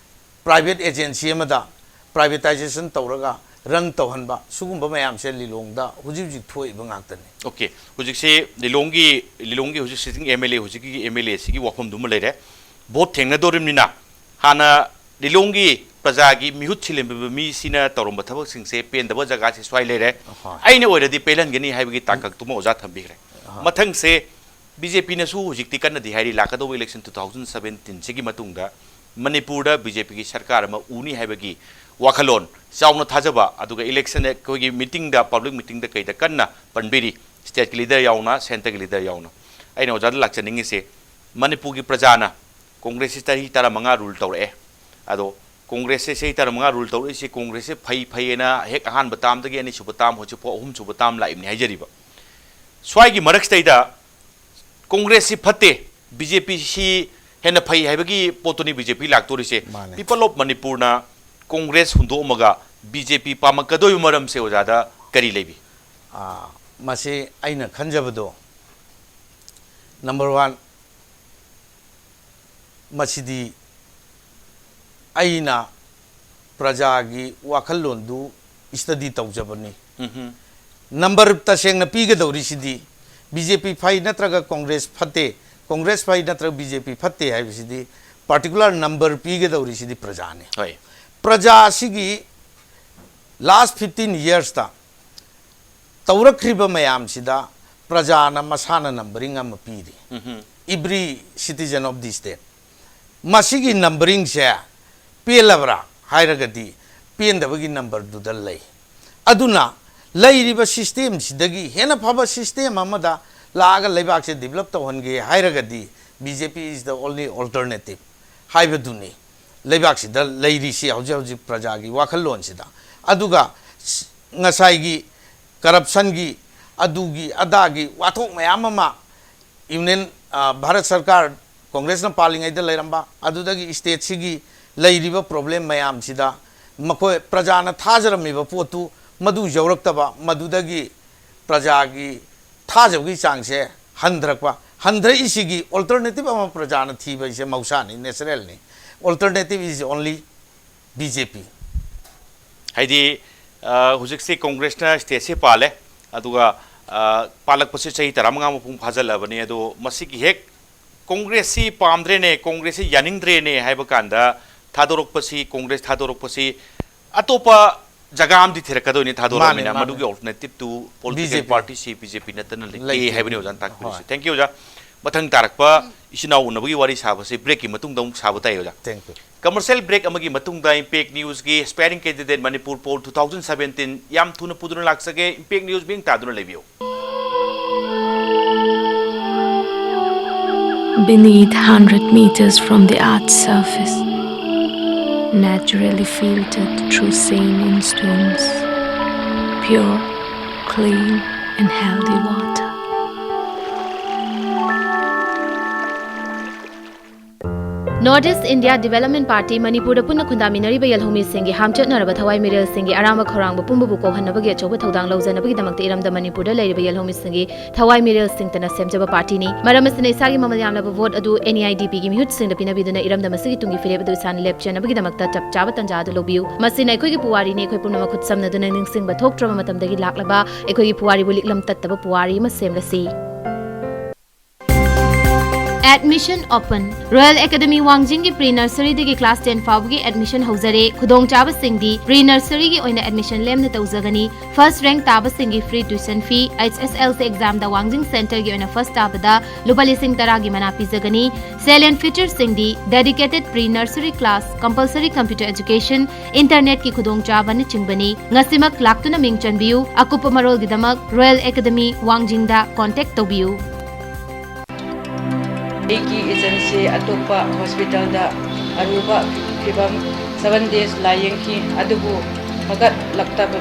ꯄ꯭ꯔꯥꯏꯚꯦꯠ ꯑꯦꯖꯦꯟꯁꯤ ꯑꯃꯗ ꯄ꯭ꯔꯥꯏꯚꯦꯇꯥꯏꯖꯦꯁꯟ ꯇꯧꯔꯒ ꯔꯟ ꯇꯧꯍꯟꯕ, ꯁꯤꯒꯨꯝꯕ ꯃꯌꯥꯝꯁꯦ ꯂꯤꯂꯣꯡꯗ ꯍꯧꯖꯤꯛ ꯍꯧꯖꯤꯛ ꯊꯣꯛꯏꯕ ꯉꯥꯛꯇꯅꯤ꯫ ꯑꯣꯀꯦ, ꯍꯧꯖꯤꯛꯁꯦ ꯂꯤꯂꯣꯡꯒꯤ, ꯂꯤꯂꯣꯡꯒꯤ ꯍꯧꯖꯤꯛ ꯁꯤꯇꯤꯡ ꯑꯦꯝ ꯑꯦꯜ ꯑꯦ, ꯍꯧꯖꯤꯛꯀꯤ ꯑꯦꯝ ꯑꯦꯜ ꯑꯦ ꯁꯤꯒꯤ ꯋꯥꯐꯝꯗꯨꯃ ꯂꯩꯔꯦ꯫ ꯚꯣꯠ ꯊꯦꯡꯅꯗꯣꯔꯤꯕꯅꯤꯅ ꯍꯥꯟꯅ ꯂꯤꯂꯣꯡꯒꯤ ꯄ꯭ꯔꯖꯥꯒꯤ ꯃꯤꯍꯨꯠ ꯁꯤꯜꯂꯝꯃꯤꯕ ꯃꯤꯁꯤꯅ ꯇꯧꯔꯝꯕ ꯊꯕꯛꯁꯤꯡꯁꯦ ꯄꯦꯟꯗꯕ ꯖꯒꯥꯁꯦ ꯁ꯭ꯋꯥꯏ ꯂꯩꯔꯦ꯫ ꯍꯣꯏ꯫ ꯑꯩꯅ ꯑꯣꯏꯔꯗꯤ ꯄꯦꯜꯍꯟꯒꯅꯤ ꯍꯥꯏꯕꯒꯤ ꯇꯥꯡꯀꯛꯇꯨꯃ ꯑꯣꯖꯥ ꯊꯝꯕꯤꯈ꯭ꯔꯦ꯫ ꯃꯊꯪꯁꯦ ꯕꯤ ꯖꯦ ꯄꯤꯅꯁꯨ ꯍꯧꯖꯤꯛꯇꯤ ꯀꯟꯅꯗꯤ ꯍꯥꯏꯔꯤ, ꯂꯥꯛꯀꯗꯧꯕ ꯏꯂꯦꯛꯁꯟ ꯇꯨ ꯊꯥꯎꯖꯟ ꯁꯕꯦꯟꯇꯤꯟꯁꯤꯒꯤ ꯃꯇꯨꯡꯗ ꯃꯅꯤꯄꯨꯔꯗ ꯕꯤ ꯖꯦ ꯄꯤꯒꯤ ꯁꯔꯀꯥꯔ ꯑꯃ ꯎꯅꯤ ꯍꯥꯏꯕꯒꯤ ꯋꯥꯈꯜꯂꯣꯟ, ꯆꯥꯎꯅ ꯊꯥꯖꯕ, ꯑꯗꯨꯒ ꯏꯂꯦꯛꯁꯟ ꯑꯩꯈꯣꯏꯒꯤ ꯃꯤꯇꯤꯡꯗ, ꯄꯕ꯭ꯂꯤꯛ ꯃꯤꯇꯤꯡꯗ ꯀꯩꯗ ꯀꯟꯅ ꯄꯟꯕꯤꯔꯤ, ꯁ꯭ꯇꯦꯠꯀꯤ ꯂꯤꯗꯔ ꯌꯥꯎꯅ, ꯁꯦꯟꯇꯔꯒꯤ ꯂꯤꯗꯔ ꯌꯥꯎꯅ꯫ ꯑꯩꯅ ꯑꯣꯖꯥꯗ ꯂꯥꯛꯆꯅꯤꯡꯉꯤꯁꯦ, ꯃꯅꯤꯄꯨꯔꯒꯤ ꯄ꯭ꯔꯖꯥꯅ ꯀꯣꯡꯒ꯭ꯔꯦꯁꯁꯤ ꯆꯍꯤ ꯇꯔꯥꯃꯉꯥ ꯔꯨꯜ ꯇꯧꯔꯛꯑꯦ꯫ ꯑꯗꯣ ꯀꯣꯡꯒ꯭ꯔꯦꯁꯁꯦ ꯆꯍꯤ ꯇꯔꯥꯃꯉꯥ ꯔꯨꯜ ꯇꯧꯔꯛꯏꯁꯦ, ꯀꯣꯡꯒ꯭ꯔꯦꯁꯁꯦ ꯐꯩ ꯐꯩꯌꯦꯅ ꯍꯦꯛ ꯑꯍꯥꯟꯕ ꯇꯥꯝꯗꯒꯤ ꯑꯅꯤꯁꯨꯕ ꯇꯥꯝ, ꯍꯧꯖꯤꯛꯐꯥꯎ ꯑꯍꯨꯝꯁꯨꯕ ꯇꯥꯝ ꯂꯥꯛꯏꯕꯅꯤ ꯍꯥꯏꯖꯔꯤꯕ꯫ ꯁ꯭ꯋꯥꯏꯒꯤ ꯃꯔꯛꯁꯤꯗꯩꯗ ꯀꯣꯡꯒ꯭ꯔꯦꯁꯁꯤ ꯐꯠꯇꯦ, ꯕꯤ ꯖꯦ ꯄꯤꯁꯤ ꯍꯦꯟꯅ ꯐꯩ ꯍꯥꯏꯕꯒꯤ ꯄꯣꯠꯇꯨꯅꯤ ꯕꯤ ꯖꯦ ꯄꯤ ꯂꯥꯛꯇꯣꯔꯤꯁꯦ꯫ ꯃꯥꯅꯦ꯫ ꯄꯤꯄꯜ ꯑꯣꯐ ꯃꯅꯤꯄꯨꯔꯅ ꯀꯣꯡꯒ꯭ꯔꯦꯁ ꯍꯨꯟꯗꯣꯛꯑꯝꯃꯒ ꯕꯤ ꯖꯦ ꯄꯤ ꯄꯥꯝꯃꯛꯀꯗꯣꯏꯕ ꯃꯔꯝꯁꯦ ꯑꯣꯖꯥꯗ ꯀꯔꯤ ꯂꯩꯕꯤ? ꯑꯥ, ꯃꯁꯤ ꯑꯩꯅ ꯈꯟꯖꯕꯗꯣ, ꯅꯝꯕꯔ ꯋꯥꯟ, ꯃꯁꯤꯗꯤ ꯑꯩꯅ ꯄ꯭ꯔꯖꯥꯒꯤ ꯋꯥꯈꯜꯂꯣꯟꯗꯨ ꯁ꯭ꯇꯗꯤ ꯇꯧꯖꯕꯅꯤ꯫ ꯎꯝꯍꯨꯝ꯫ ꯅꯝꯕꯔ ꯇꯁꯦꯡꯅ ꯄꯤꯒꯗꯧꯔꯤꯁꯤꯗꯤ ꯕꯤ ꯖꯦ ꯄꯤ ꯐꯩ ꯅꯠꯇ꯭ꯔꯒ ꯀꯣꯡꯒ꯭ꯔꯦꯁ ꯐꯠꯇꯦ, ꯀꯣꯡꯒ꯭ꯔꯦꯁ ꯐꯩ ꯅꯠꯇ꯭ꯔꯒ ꯕꯤ ꯖꯦ ꯄꯤ ꯐꯠꯇꯦ ꯍꯥꯏꯕꯁꯤꯗꯤ ꯄꯥꯔꯇꯤꯀꯨꯂꯔ ꯅꯝꯕꯔ ꯄꯤꯒꯗꯧꯔꯤꯁꯤꯗꯤ ꯄ꯭ꯔꯖꯥꯅꯤ꯫ ꯍꯣꯏ꯫ ꯄ꯭ꯔꯖꯥꯁꯤꯒꯤ ꯂꯥꯁ ꯐꯤꯐꯇꯤꯟ ꯌꯔꯁꯇ ꯇꯧꯔꯛꯈ꯭ꯔꯤꯕ ꯃꯌꯥꯝꯁꯤꯗ ꯄ꯭ꯔꯖꯥꯅ ꯃꯁꯥꯅ ꯅꯝꯕꯔꯤꯡ ꯑꯃ ꯄꯤꯔꯤ꯫ ꯎꯝꯍꯨꯝ꯫ Every citizen of the state꯫ ꯃꯁꯤꯒꯤ ꯅꯝꯕꯔꯤꯡꯁꯦ ꯄꯦꯜꯂꯕ꯭ꯔꯥ ꯍꯥꯏꯔꯒꯗꯤ ꯄꯦꯟꯗꯕꯒꯤ ꯅꯝꯕꯔꯗꯨꯗ ꯂꯩ꯫ ꯑꯗꯨꯅ ꯂꯩꯔꯤꯕ ꯁꯤꯁꯇꯦꯝꯁꯤꯗꯒꯤ ꯍꯦꯟꯅ ꯐꯕ ꯁꯤꯁꯇꯦꯝ ꯑꯃꯗ ꯂꯥꯛꯑꯒ ꯂꯩꯕꯥꯛꯁꯦ ꯗꯤꯕꯂꯞ ꯇꯧꯍꯟꯒꯦ ꯍꯥꯏꯔꯒꯗꯤ B J P is the only alternative ꯍꯥꯏꯕꯗꯨꯅꯤ ꯂꯩꯕꯥꯛꯁꯤꯗ ꯂꯩꯔꯤꯁꯤ ꯍꯧꯖꯤꯛ ꯍꯧꯖꯤꯛ ꯄ꯭ꯔꯖꯥꯒꯤ ꯋꯥꯈꯜꯂꯣꯟꯁꯤꯗ꯫ ꯑꯗꯨꯒ ꯉꯁꯥꯏꯒꯤ ꯀꯔꯞꯁꯟꯒꯤ, ꯑꯗꯨꯒꯤ ꯑꯗꯥꯒꯤ ꯋꯥꯊꯣꯛ ꯃꯌꯥꯝ ꯑꯃ ꯌꯨꯅꯤꯌꯟ, ꯑ, ꯚꯥꯔꯠ ꯁꯔꯀꯥꯔ ꯀꯣꯡꯒ꯭ꯔꯦꯁꯅ ꯄꯥꯜꯂꯤꯉꯩꯗ ꯂꯩꯔꯝꯕ, ꯑꯗꯨꯗꯒꯤ ꯁ꯭ꯇꯦꯠꯁꯤꯒꯤ ꯂꯩꯔꯤꯕ ꯄ꯭ꯔꯣꯕ꯭ꯂꯦꯝ ꯃꯌꯥꯝꯁꯤꯗ ꯃꯈꯣꯏ ꯄ꯭ꯔꯖꯥꯅ ꯊꯥꯖꯔꯝꯃꯤꯕ ꯄꯣꯠꯇꯨ ꯃꯗꯨ ꯌꯧꯔꯛꯇꯕ, ꯃꯗꯨꯗꯒꯤ ꯄ꯭ꯔꯖꯥꯒꯤ ꯊꯥꯖꯕꯒꯤ ꯆꯥꯡꯁꯦ ꯍꯟꯊꯔꯛꯄ꯫ ꯍꯟꯊꯔꯛꯏꯁꯤꯒꯤ alternative ꯑꯃ ꯄ꯭ꯔꯖꯥꯅ ꯊꯤꯕ ꯍꯥꯏꯁꯦ ꯃꯍꯧꯁꯥꯅꯤ, natural ꯅꯤ꯫ Alternative is only B J P꯫ ꯍꯥꯏꯗꯤ, ꯑ, ꯍꯧꯖꯤꯛꯁꯤ ꯀꯣꯡꯒ꯭ꯔꯦꯁꯅ ꯁ꯭ꯇꯦꯠꯁꯤ ꯄꯥꯜꯂꯦ, ꯑꯗꯨꯒ, ꯑ, ꯄꯥꯜꯂꯛꯄꯁꯤ ꯆꯍꯤ ꯇꯔꯥꯃꯉꯥ ꯃꯄꯨꯡ ꯐꯥꯖꯜꯂꯛꯑꯕꯅꯤ꯫ ꯑꯗꯣ ꯃꯁꯤꯒꯤ ꯍꯦꯛ ꯀꯣꯡꯒ꯭ꯔꯦꯁꯁꯤ ꯄꯥꯝꯗ꯭ꯔꯦꯅꯦ, ꯀꯣꯡꯒ꯭ꯔꯦꯁꯁꯤ ꯌꯥꯅꯤꯡꯗ꯭ꯔꯦꯅꯦ ꯍꯥꯏꯕ ꯀꯥꯟꯗ, ꯊꯥꯗꯣꯔꯛꯄꯁꯤ, ꯀꯣꯡꯒ꯭ꯔꯦꯁ ꯊꯥꯗꯣꯔꯛꯄꯁꯤ ꯑꯇꯣꯞꯄ ꯖꯒꯥ ꯑꯃꯗꯤ ꯊꯤꯔꯛꯀꯗꯣꯏꯅꯤ ꯊꯥꯗꯣꯔꯛꯑꯕꯅꯤꯅ꯫ ꯃꯥꯅꯦ, ꯃꯥꯅꯦ꯫ ꯃꯗꯨꯒꯤ alternative to political B J P꯫ Party ꯁꯤ B J P ꯅꯠꯇꯅ ꯂꯩꯇꯦ ꯂꯩꯇꯦ꯫ ꯍꯥꯏꯕꯅꯤ ꯑꯣꯖꯥꯅ ꯇꯥꯛꯄꯤꯔꯤꯁꯤ꯫ ꯍꯣꯏ꯫ Thank you ꯑꯣꯖꯥ꯫ ꯃꯊꯪ ꯇꯥꯔꯛꯄ ꯏꯆꯤꯟ ꯏꯅꯥꯎ ꯎꯅꯕꯒꯤ ꯋꯥꯔꯤ ꯁꯥꯕꯁꯤ break ꯀꯤ ꯃꯇꯨꯡꯗ ꯑꯃꯨꯛ ꯁꯥꯕ ꯇꯥꯏ ꯑꯣꯖꯥ꯫ Thank you꯫ Commercial break ꯑꯃꯒꯤ ꯃꯇꯨꯡꯗ Impact News ꯒꯤ aspiring candidate Manipur poll two thousand seventeen ꯌꯥꯝ ꯊꯨꯅ ꯄꯨꯗꯨꯅ ꯂꯥꯛꯆꯒꯦ꯫ Impact News ꯃꯤꯠꯌꯦꯡ ꯇꯥꯗꯨꯅ ꯂꯩꯕꯤꯌꯨ꯫ Beneath hundred meters from the earth's surface, naturally filtered through saline stones, pure, clean, and healthy water. North East India Development Party ꯃꯅꯤꯄꯨꯔꯗ ꯄꯨꯟꯅ ꯈꯨꯟꯗꯥꯃꯤꯟꯅꯔꯤꯕ ꯌꯦꯜꯍꯧꯃꯤꯁꯤꯡꯒꯤ ꯍꯥꯝꯆꯠꯅꯔꯕ ꯊꯋꯥꯏ ꯃꯤꯔꯦꯜꯁꯤꯡꯒꯤ ꯑꯔꯥꯝꯕ ꯈꯧꯔꯥꯡꯕ ꯄꯨꯝꯕꯕꯨ ꯀꯣꯛꯍꯟꯅꯕꯒꯤ ꯑꯆꯧꯕ ꯊꯧꯗꯥꯡ ꯂꯧꯖꯅꯕꯒꯤꯗꯃꯛꯇ ꯏꯔꯝꯗꯝ ꯃꯅꯤꯄꯨꯔꯗ ꯂꯩꯔꯤꯕ ꯌꯦꯜꯍꯧꯃꯤꯁꯤꯡꯒꯤ ꯊꯋꯥꯏ ꯃꯤꯔꯦꯜꯁꯤꯡꯇꯅ ꯁꯦꯝꯖꯕ ꯄꯥꯔꯇꯤꯅꯤ꯫ ꯃꯔꯝ ꯑꯁꯤꯅ ꯏꯁꯥꯒꯤ ꯃꯃꯜ ꯌꯥꯝꯂꯕ ꯚꯣꯠ ꯑꯗꯨ N E I D P ꯒꯤ ꯃꯤꯍꯨꯠꯁꯤꯡꯗ ꯄꯤꯅꯕꯤꯗꯨꯅ ꯏꯔꯝꯗꯝ ꯑꯁꯤꯒꯤ ꯇꯨꯡꯒꯤ ꯐꯤꯔꯦꯞ ꯑꯗꯨ ꯏꯁꯥꯅ ꯂꯦꯞꯆꯅꯕꯒꯤꯗꯃꯛꯇ ꯆꯞ ꯆꯥꯕ ꯇꯟꯖꯥ ꯑꯗꯨ ꯂꯧꯕꯤꯌꯨ꯫ ꯃꯁꯤꯅ ꯑꯩꯈꯣꯏꯒꯤ ꯄꯨꯋꯥꯔꯤꯅꯤ꯫ ꯑꯩꯈꯣꯏ ꯄꯨꯝꯅꯃꯛ ꯈꯨꯠꯁꯝꯅꯗꯨꯅ ꯅꯤꯡꯁꯤꯡꯕ ꯊꯣꯛꯇ꯭ꯔꯕ ꯃꯇꯝꯗꯒꯤ ꯂꯥꯛꯂꯕ ꯑꯩꯈꯣꯏꯒꯤ ꯄꯨꯋꯥꯔꯤꯕꯨ ꯂꯤꯛꯂꯝ ꯇꯠꯇꯕ ꯄꯨꯋꯥꯔꯤ ꯑꯃ ꯁꯦꯝꯂꯁꯤ꯫ Admission open꯫ Royal Academy ꯋꯥꯡꯖꯤꯡꯒꯤ pre nursery ꯗꯒꯤ class ten ꯐꯥꯎꯕꯒꯤ admission ꯍꯧꯖꯔꯦ꯫ ꯈꯨꯗꯣꯡꯆꯥꯕꯁꯤꯡꯗꯤ pre nursery ꯒꯤ ꯑꯣꯏꯅ admission ꯂꯦꯝꯅ ꯇꯧꯖꯒꯅꯤ꯫ First rank ꯇꯥꯕꯁꯤꯡꯒꯤ free tuition fee, H S L C exam ꯗ ꯋꯥꯡꯖꯤꯡ center ꯒꯤ ꯑꯣꯏꯅ first ꯇꯥꯕꯗ ꯂꯨꯄꯥ ꯂꯤꯁꯤꯡ ꯇꯔꯥꯒꯤ ꯃꯅꯥ ꯄꯤꯖꯒꯅꯤ꯫ Salient feature ꯁꯤꯡꯗꯤ dedicated pre nursery class, compulsory computer education, internet ꯀꯤ ꯈꯨꯗꯣꯡꯆꯥꯕꯅꯆꯤꯡꯕꯅꯤ꯫ ꯉꯁꯤꯃꯛ ꯂꯥꯛꯇꯨꯅ ꯃꯤꯡ ꯆꯟꯕꯤꯌꯨ꯫ ꯑꯀꯨꯞꯄ ꯃꯔꯣꯜꯒꯤꯗꯃꯛ Royal Academy ꯋꯥꯡꯖꯤꯡꯗ contact ꯇꯧꯕꯤꯌꯨ꯫ ꯑꯩꯒꯤ ꯏꯆꯟꯁꯤ ꯑꯇꯣꯞꯄ hospital ꯗ ꯑꯔꯨꯕ ꯐꯤꯕꯝ seven days ꯂꯥꯌꯦꯡꯈꯤ, ꯑꯗꯨꯕꯨ ꯐꯒꯠꯂꯛꯇꯕ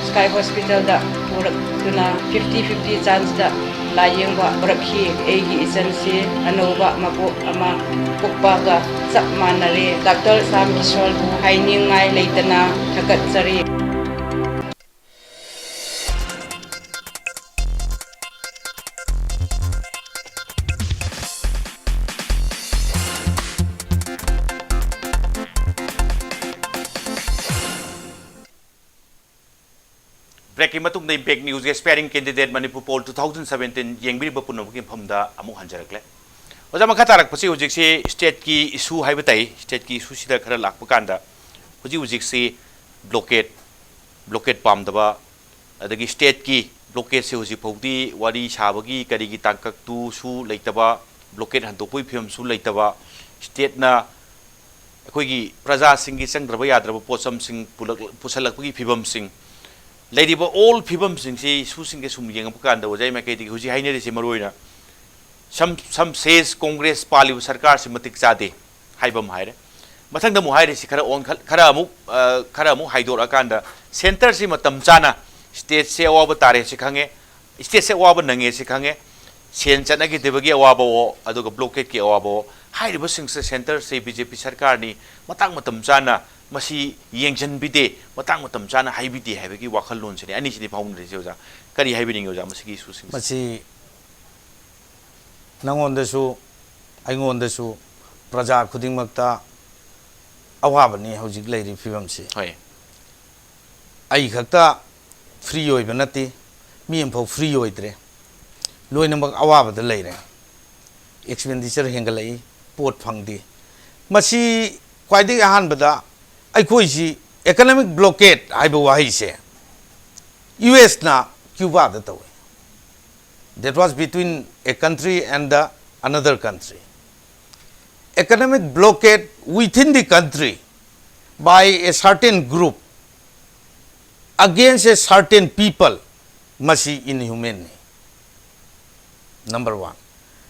ꯁ꯭ꯀꯥꯏ hospital ꯗ ꯄꯨꯔꯛꯇꯨꯅ fifty fifty chance ꯇ ꯂꯥꯌꯦꯡꯕ ꯍꯧꯔꯛꯈꯤ꯫ ꯑꯩꯒꯤ ꯏꯆꯟꯁꯤ ꯑꯅꯧꯕ ꯃꯄꯣꯛ ꯑꯃ ꯄꯣꯛꯄꯒ ꯆꯞ ꯃꯥꯟꯅꯔꯦ꯫ Doctor ꯁꯥꯝ ꯏꯁꯣꯔꯕꯨ ꯍꯥꯏꯅꯤꯡꯉꯥꯏ ꯂꯩꯇꯅ ꯊꯥꯒꯠꯆꯔꯤ꯫ ꯕ꯭ꯔꯦꯛꯀꯤ ꯃꯇꯨꯡꯗ ꯏꯝꯄꯦꯛ ꯅ꯭ꯌꯨꯁꯀꯤ aspiring candidate Manipur poll two thousand seventeen ꯌꯦꯡꯕꯤꯔꯤꯕ ꯄꯨꯝꯅꯃꯛꯀꯤ ꯃꯐꯝꯗ ꯑꯃꯨꯛ ꯍꯟꯖꯔꯛꯂꯦ꯫ ꯑꯣꯖꯥ, ꯃꯈꯥ ꯇꯥꯔꯛꯄꯁꯤ ꯍꯧꯖꯤꯛꯁꯤ ꯁ꯭ꯇꯦꯠꯀꯤ ꯏꯁꯨ ꯍꯥꯏꯕ ꯇꯥꯏ꯫ ꯁ꯭ꯇꯦꯠꯀꯤ ꯏꯁꯨꯁꯤꯗ ꯈꯔ ꯂꯥꯛꯄ ꯀꯥꯟꯗ, ꯍꯧꯖꯤꯛ ꯍꯧꯖꯤꯛꯁꯤ ꯕ꯭ꯂꯣꯀꯦꯠ, ꯕ꯭ꯂꯣꯀꯦꯠ ꯄꯥꯝꯗꯕ, ꯑꯗꯒꯤ ꯁ꯭ꯇꯦꯠꯀꯤ ꯕ꯭ꯂꯣꯀꯦꯠꯁꯦ ꯍꯧꯖꯤꯛ ꯐꯥꯎꯗꯤ ꯋꯥꯔꯤ ꯁꯥꯕꯒꯤ ꯀꯔꯤꯒꯤ ꯇꯥꯡꯀꯛꯇꯨꯁꯨ ꯂꯩꯇꯕ, ꯕ꯭ꯂꯣꯀꯦꯠ ꯍꯟꯗꯣꯛꯄꯒꯤ ꯐꯤꯕꯝꯁꯨ ꯂꯩꯇꯕ, ꯁ꯭ꯇꯦꯠꯅ ꯑꯩꯈꯣꯏꯒꯤ ꯄ꯭ꯔꯖꯥꯁꯤꯡꯒꯤ ꯆꯪꯗ꯭ꯔꯕ ꯌꯥꯗ꯭ꯔꯕ ꯄꯣꯠꯁꯝꯁꯤꯡ ꯄꯨꯂꯛ-, ꯄꯨꯁꯜꯂꯛꯄꯒꯤ ꯐꯤꯕꯝꯁꯤꯡ, ꯂꯩꯔꯤꯕ ꯑꯣꯜ ꯐꯤꯕꯝꯁꯤꯡꯁꯤ, ꯏꯁꯨꯁꯤꯡꯁꯦ ꯁꯨꯝ ꯌꯦꯡꯉꯛꯄ ꯀꯥꯟꯗ, ꯑꯣꯖꯥ ꯏꯃꯥꯏꯀꯩꯗꯒꯤ ꯍꯧꯖꯤꯛ ꯍꯥꯏꯅꯔꯤꯁꯦ ꯃꯔꯨꯑꯣꯏꯅ some, some says ꯀꯣꯡꯒ꯭ꯔꯦꯁ ꯄꯥꯜꯂꯤꯕ ꯁꯔꯀꯥꯔꯁꯤ ꯃꯇꯤꯛ ꯆꯥꯗꯦ ꯍꯥꯏꯕ ꯑꯃ ꯍꯥꯏꯔꯦ꯫ ꯃꯊꯪꯗ ꯑꯃꯨꯛ ꯍꯥꯏꯔꯤꯁꯤ ꯈꯔ ꯑꯣꯟꯈꯠ-, ꯈꯔ ꯑꯃꯨꯛ, ꯑ, ꯈꯔ ꯑꯃꯨꯛ ꯍꯥꯏꯗꯣꯔꯛꯑꯀꯥꯟꯗ, ꯁꯦꯟꯇꯔꯁꯤ ꯃꯇꯝ ꯆꯥꯅ ꯁ꯭ꯇꯦꯠꯁꯦ ꯑꯋꯥꯕ ꯇꯥꯔꯦ ꯁꯤ ꯈꯪꯉꯦ, ꯁ꯭ꯇꯦꯠꯁꯦ ꯑꯋꯥꯕ ꯅꯪꯉꯦ ꯁꯤ ꯈꯪꯉꯦ, ꯁꯦꯟ ꯆꯠꯅꯈꯤꯗꯕꯒꯤ ꯑꯋꯥꯕꯋꯣ, ꯑꯗꯨꯒ ꯕ꯭ꯂꯣꯀꯦꯠꯀꯤ ꯑꯋꯥꯕꯋꯣ, ꯍꯥꯏꯔꯤꯕꯁꯤꯡꯁꯦ ꯁꯦꯟꯇꯔꯁꯦ ꯕꯤ ꯖꯦ ꯄꯤ ꯁꯔꯀꯥꯔꯅꯤ, ꯃꯇꯥꯡ ꯃꯇꯝ ꯆꯥꯅ ꯃꯁꯤ ꯌꯦꯡꯁꯤꯟꯕꯤꯗꯦ, ꯃꯇꯥꯡ ꯃꯇꯝ ꯆꯥꯅ ꯍꯥꯏꯕꯤꯗꯦ ꯍꯥꯏꯕꯒꯤ ꯋꯥꯈꯜꯂꯣꯟꯁꯤꯅꯤ꯫ ꯑꯅꯤꯁꯤꯅꯤ ꯐꯥꯎꯅꯔꯤꯁꯦ, ꯑꯣꯖꯥ꯫ ꯀꯔꯤ ꯍꯥꯏꯕꯤꯅꯤꯡꯉꯤ, ꯑꯣꯖꯥ, ꯃꯁꯤꯒꯤ ꯏꯁꯨꯁꯤꯡꯁꯦ? ꯃꯁꯤ ꯅꯉꯣꯟꯗꯁꯨ, ꯑꯩꯉꯣꯟꯗꯁꯨ, ꯄ꯭ꯔꯖꯥ ꯈꯨꯗꯤꯡꯃꯛꯇ ꯑꯋꯥꯕꯅꯤ ꯍꯧꯖꯤꯛ ꯂꯩꯔꯤꯕ ꯐꯤꯕꯝꯁꯤ꯫ ꯍꯣꯏ꯫ ꯑꯩ ꯈꯛꯇ ꯐ꯭ꯔꯤ ꯑꯣꯏꯕ ꯅꯠꯇꯦ, ꯃꯤ ꯑꯃꯐꯥꯎ ꯐ꯭ꯔꯤ ꯑꯣꯏꯗ꯭ꯔꯦ, ꯂꯣꯏꯅꯃꯛ ꯑꯋꯥꯕꯗ ꯂꯩꯔꯦ꯫ ꯑꯦꯛꯁꯄꯦꯟꯗꯤꯆꯔ ꯍꯦꯟꯒꯠꯂꯛꯏ, ꯄꯣꯠ ꯐꯪꯗꯦ꯫ ꯃꯁꯤ ꯈ꯭ꯋꯥꯏꯗꯒꯤ ꯑꯍꯥꯟꯕꯗ ꯑꯩꯈꯣꯏꯁꯤ economic blockade ꯍꯥꯏꯕ ꯋꯥꯍꯩꯁꯦ ꯌꯨ ꯑꯦꯁꯅ ꯀ꯭ꯌꯨꯕꯥꯗ ꯇꯧꯏ꯫ That was between a country and the another country. Economic blockade within the country by a certain group against a certain people, ꯃꯁꯤ inhumane ꯅꯤ꯫ Number one.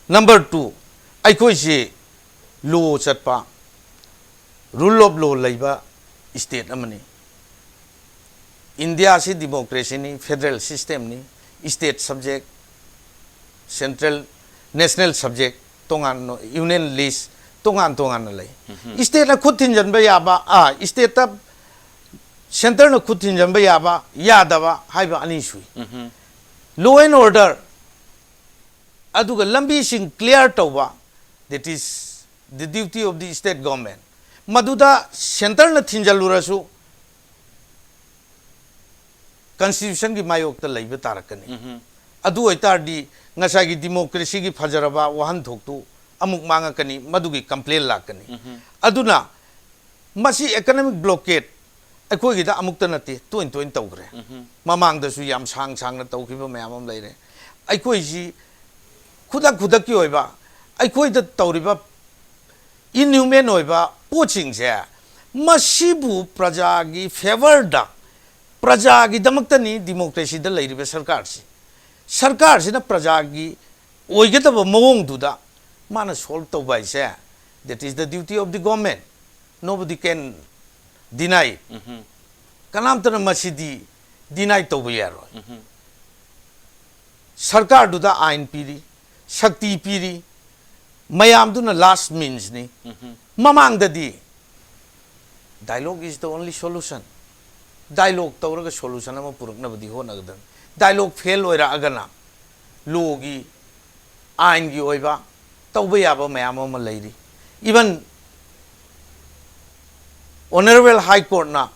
Number two, ꯑꯩꯈꯣꯏꯁꯤ ꯂꯣ ꯆꯠꯄ, rule of law ꯂꯩꯕ state ꯑꯃꯅꯤ꯫ ꯏꯟꯗꯤꯌꯥꯁꯤ democracy ꯅꯤ, federal system ꯅꯤ, state subject, central, national subject, ꯇꯣꯉꯥꯟ, union list, ꯇꯣꯉꯥꯟ ꯇꯣꯉꯥꯟꯅ ꯂꯩ꯫ State ꯅ ꯈꯨꯠ ꯊꯤꯟꯖꯤꯟꯕ ꯌꯥꯕ, ꯑꯥ, state ꯇ centre ꯅ ꯈꯨꯠ ꯊꯤꯟꯖꯤꯟꯕ ꯌꯥꯕ, ꯌꯥꯗꯕ ꯍꯥꯏꯕ ꯑꯅꯤ ꯁꯨꯏ꯫ Law and order, ꯑꯗꯨꯒ ꯂꯝꯕꯤꯁꯤꯡ clear ꯇꯧꯕ, that is the duty of the state government꯫ ꯃꯗꯨꯗ centre ꯅ ꯊꯤꯟꯖꯜꯂꯨꯔꯁꯨ, ꯀꯟꯁꯇꯤꯇ꯭ꯌꯨꯁꯟꯒꯤ ꯃꯥꯌꯣꯛꯇ ꯂꯩꯕ ꯇꯥꯔꯛꯀꯅꯤ꯫ ꯑꯗꯨ ꯑꯣꯏꯇꯥꯔꯗꯤ ꯉꯁꯥꯏꯒꯤ ꯗꯤꯃꯣꯀ꯭ꯔꯦꯁꯤꯒꯤ ꯐꯖꯔꯕ ꯋꯥꯍꯟꯊꯣꯛꯇꯨ ꯑꯃꯨꯛ ꯃꯥꯡꯉꯛꯀꯅꯤ, ꯃꯗꯨꯒꯤ ꯀꯝꯄ꯭ꯂꯦꯟ ꯂꯥꯛꯀꯅꯤ꯫ ꯑꯗꯨꯅ ꯃꯁꯤ ꯏꯀꯣꯅꯣꯃꯤꯛ ꯕ꯭ꯂꯣꯀꯦꯠ ꯑꯩꯈꯣꯏꯒꯤꯗ ꯑꯃꯨꯛꯇ ꯅꯠꯇꯦ, ꯇꯣꯏꯅ ꯇꯣꯏꯅ ꯇꯧꯈ꯭ꯔꯦ꯫ ꯃꯃꯥꯡꯗꯁꯨ ꯌꯥꯝ ꯁꯥꯡ ꯁꯥꯡꯅ ꯇꯧꯈꯤꯕ ꯃꯌꯥꯝ ꯑꯃ ꯂꯩꯔꯦ꯫ ꯑꯩꯈꯣꯏꯁꯤ ꯈꯨꯗꯛ ꯈꯨꯗꯛꯀꯤ ꯑꯣꯏꯕ ꯑꯩꯈꯣꯏꯗ ꯇꯧꯔꯤꯕ ꯏꯟꯍ꯭ꯌꯨꯃꯦꯟ ꯑꯣꯏꯕ ꯄꯣꯠꯁꯤꯡꯁꯦ, ꯃꯁꯤꯕꯨ ꯄ꯭ꯔꯖꯥꯒꯤ ꯐꯦꯚꯔꯗ, ꯄ꯭ꯔꯖꯥꯒꯤꯗꯃꯛꯇꯅꯤ ꯗꯤꯃꯣꯀ꯭ꯔꯦꯁꯤꯗ ꯂꯩꯔꯤꯕ ꯁꯔꯀꯥꯔꯁꯤ꯫ ꯁꯔꯀꯥꯔꯁꯤꯅ ꯄ꯭ꯔꯖꯥꯒꯤ ꯑꯣꯏꯒꯗꯕ ꯃꯑꯣꯡꯗꯨꯗ ꯃꯥꯅ ꯁꯣꯜꯕ ꯇꯧꯕ ꯍꯥꯏꯁꯦ, that is the duty of the government, nobody can deny it. ꯀꯅꯥꯝꯇꯅ ꯃꯁꯤꯗꯤ ꯗꯤꯅꯥꯏ ꯇꯧꯕ ꯌꯥꯔꯣꯏ꯫ ꯁꯔꯀꯥꯔꯗꯨꯗ ꯑꯥꯏꯟ ꯄꯤꯔꯤ, ꯁꯛꯇꯤ ꯄꯤꯔꯤ, ꯃꯌꯥꯝꯗꯨꯅ ꯂꯥꯁ ꯃꯤꯟꯁꯅꯤ꯫ ꯃꯃꯥꯡꯗꯗꯤ dialogue is the only solution, dialogue ꯇꯧꯔꯒ ꯁꯣꯂꯨꯁꯟ ꯑꯃ ꯄꯨꯔꯛꯅꯕꯗꯤ ꯍꯣꯠꯅꯒꯗꯕꯅꯤ꯫ ꯗꯥꯏꯂꯣꯛ ꯐꯦꯜ ꯑꯣꯏꯔꯛꯑꯒꯅ ꯂꯣꯒꯤ, ꯑꯥꯏꯟꯒꯤ ꯑꯣꯏꯕ ꯇꯧꯕ ꯌꯥꯕ ꯃꯌꯥꯝ ꯑꯃ ꯂꯩꯔꯤ꯫ ꯏꯚꯟ ꯑꯣꯅꯔꯦꯕꯜ ꯍꯥꯏ ꯀꯣꯔꯠꯅ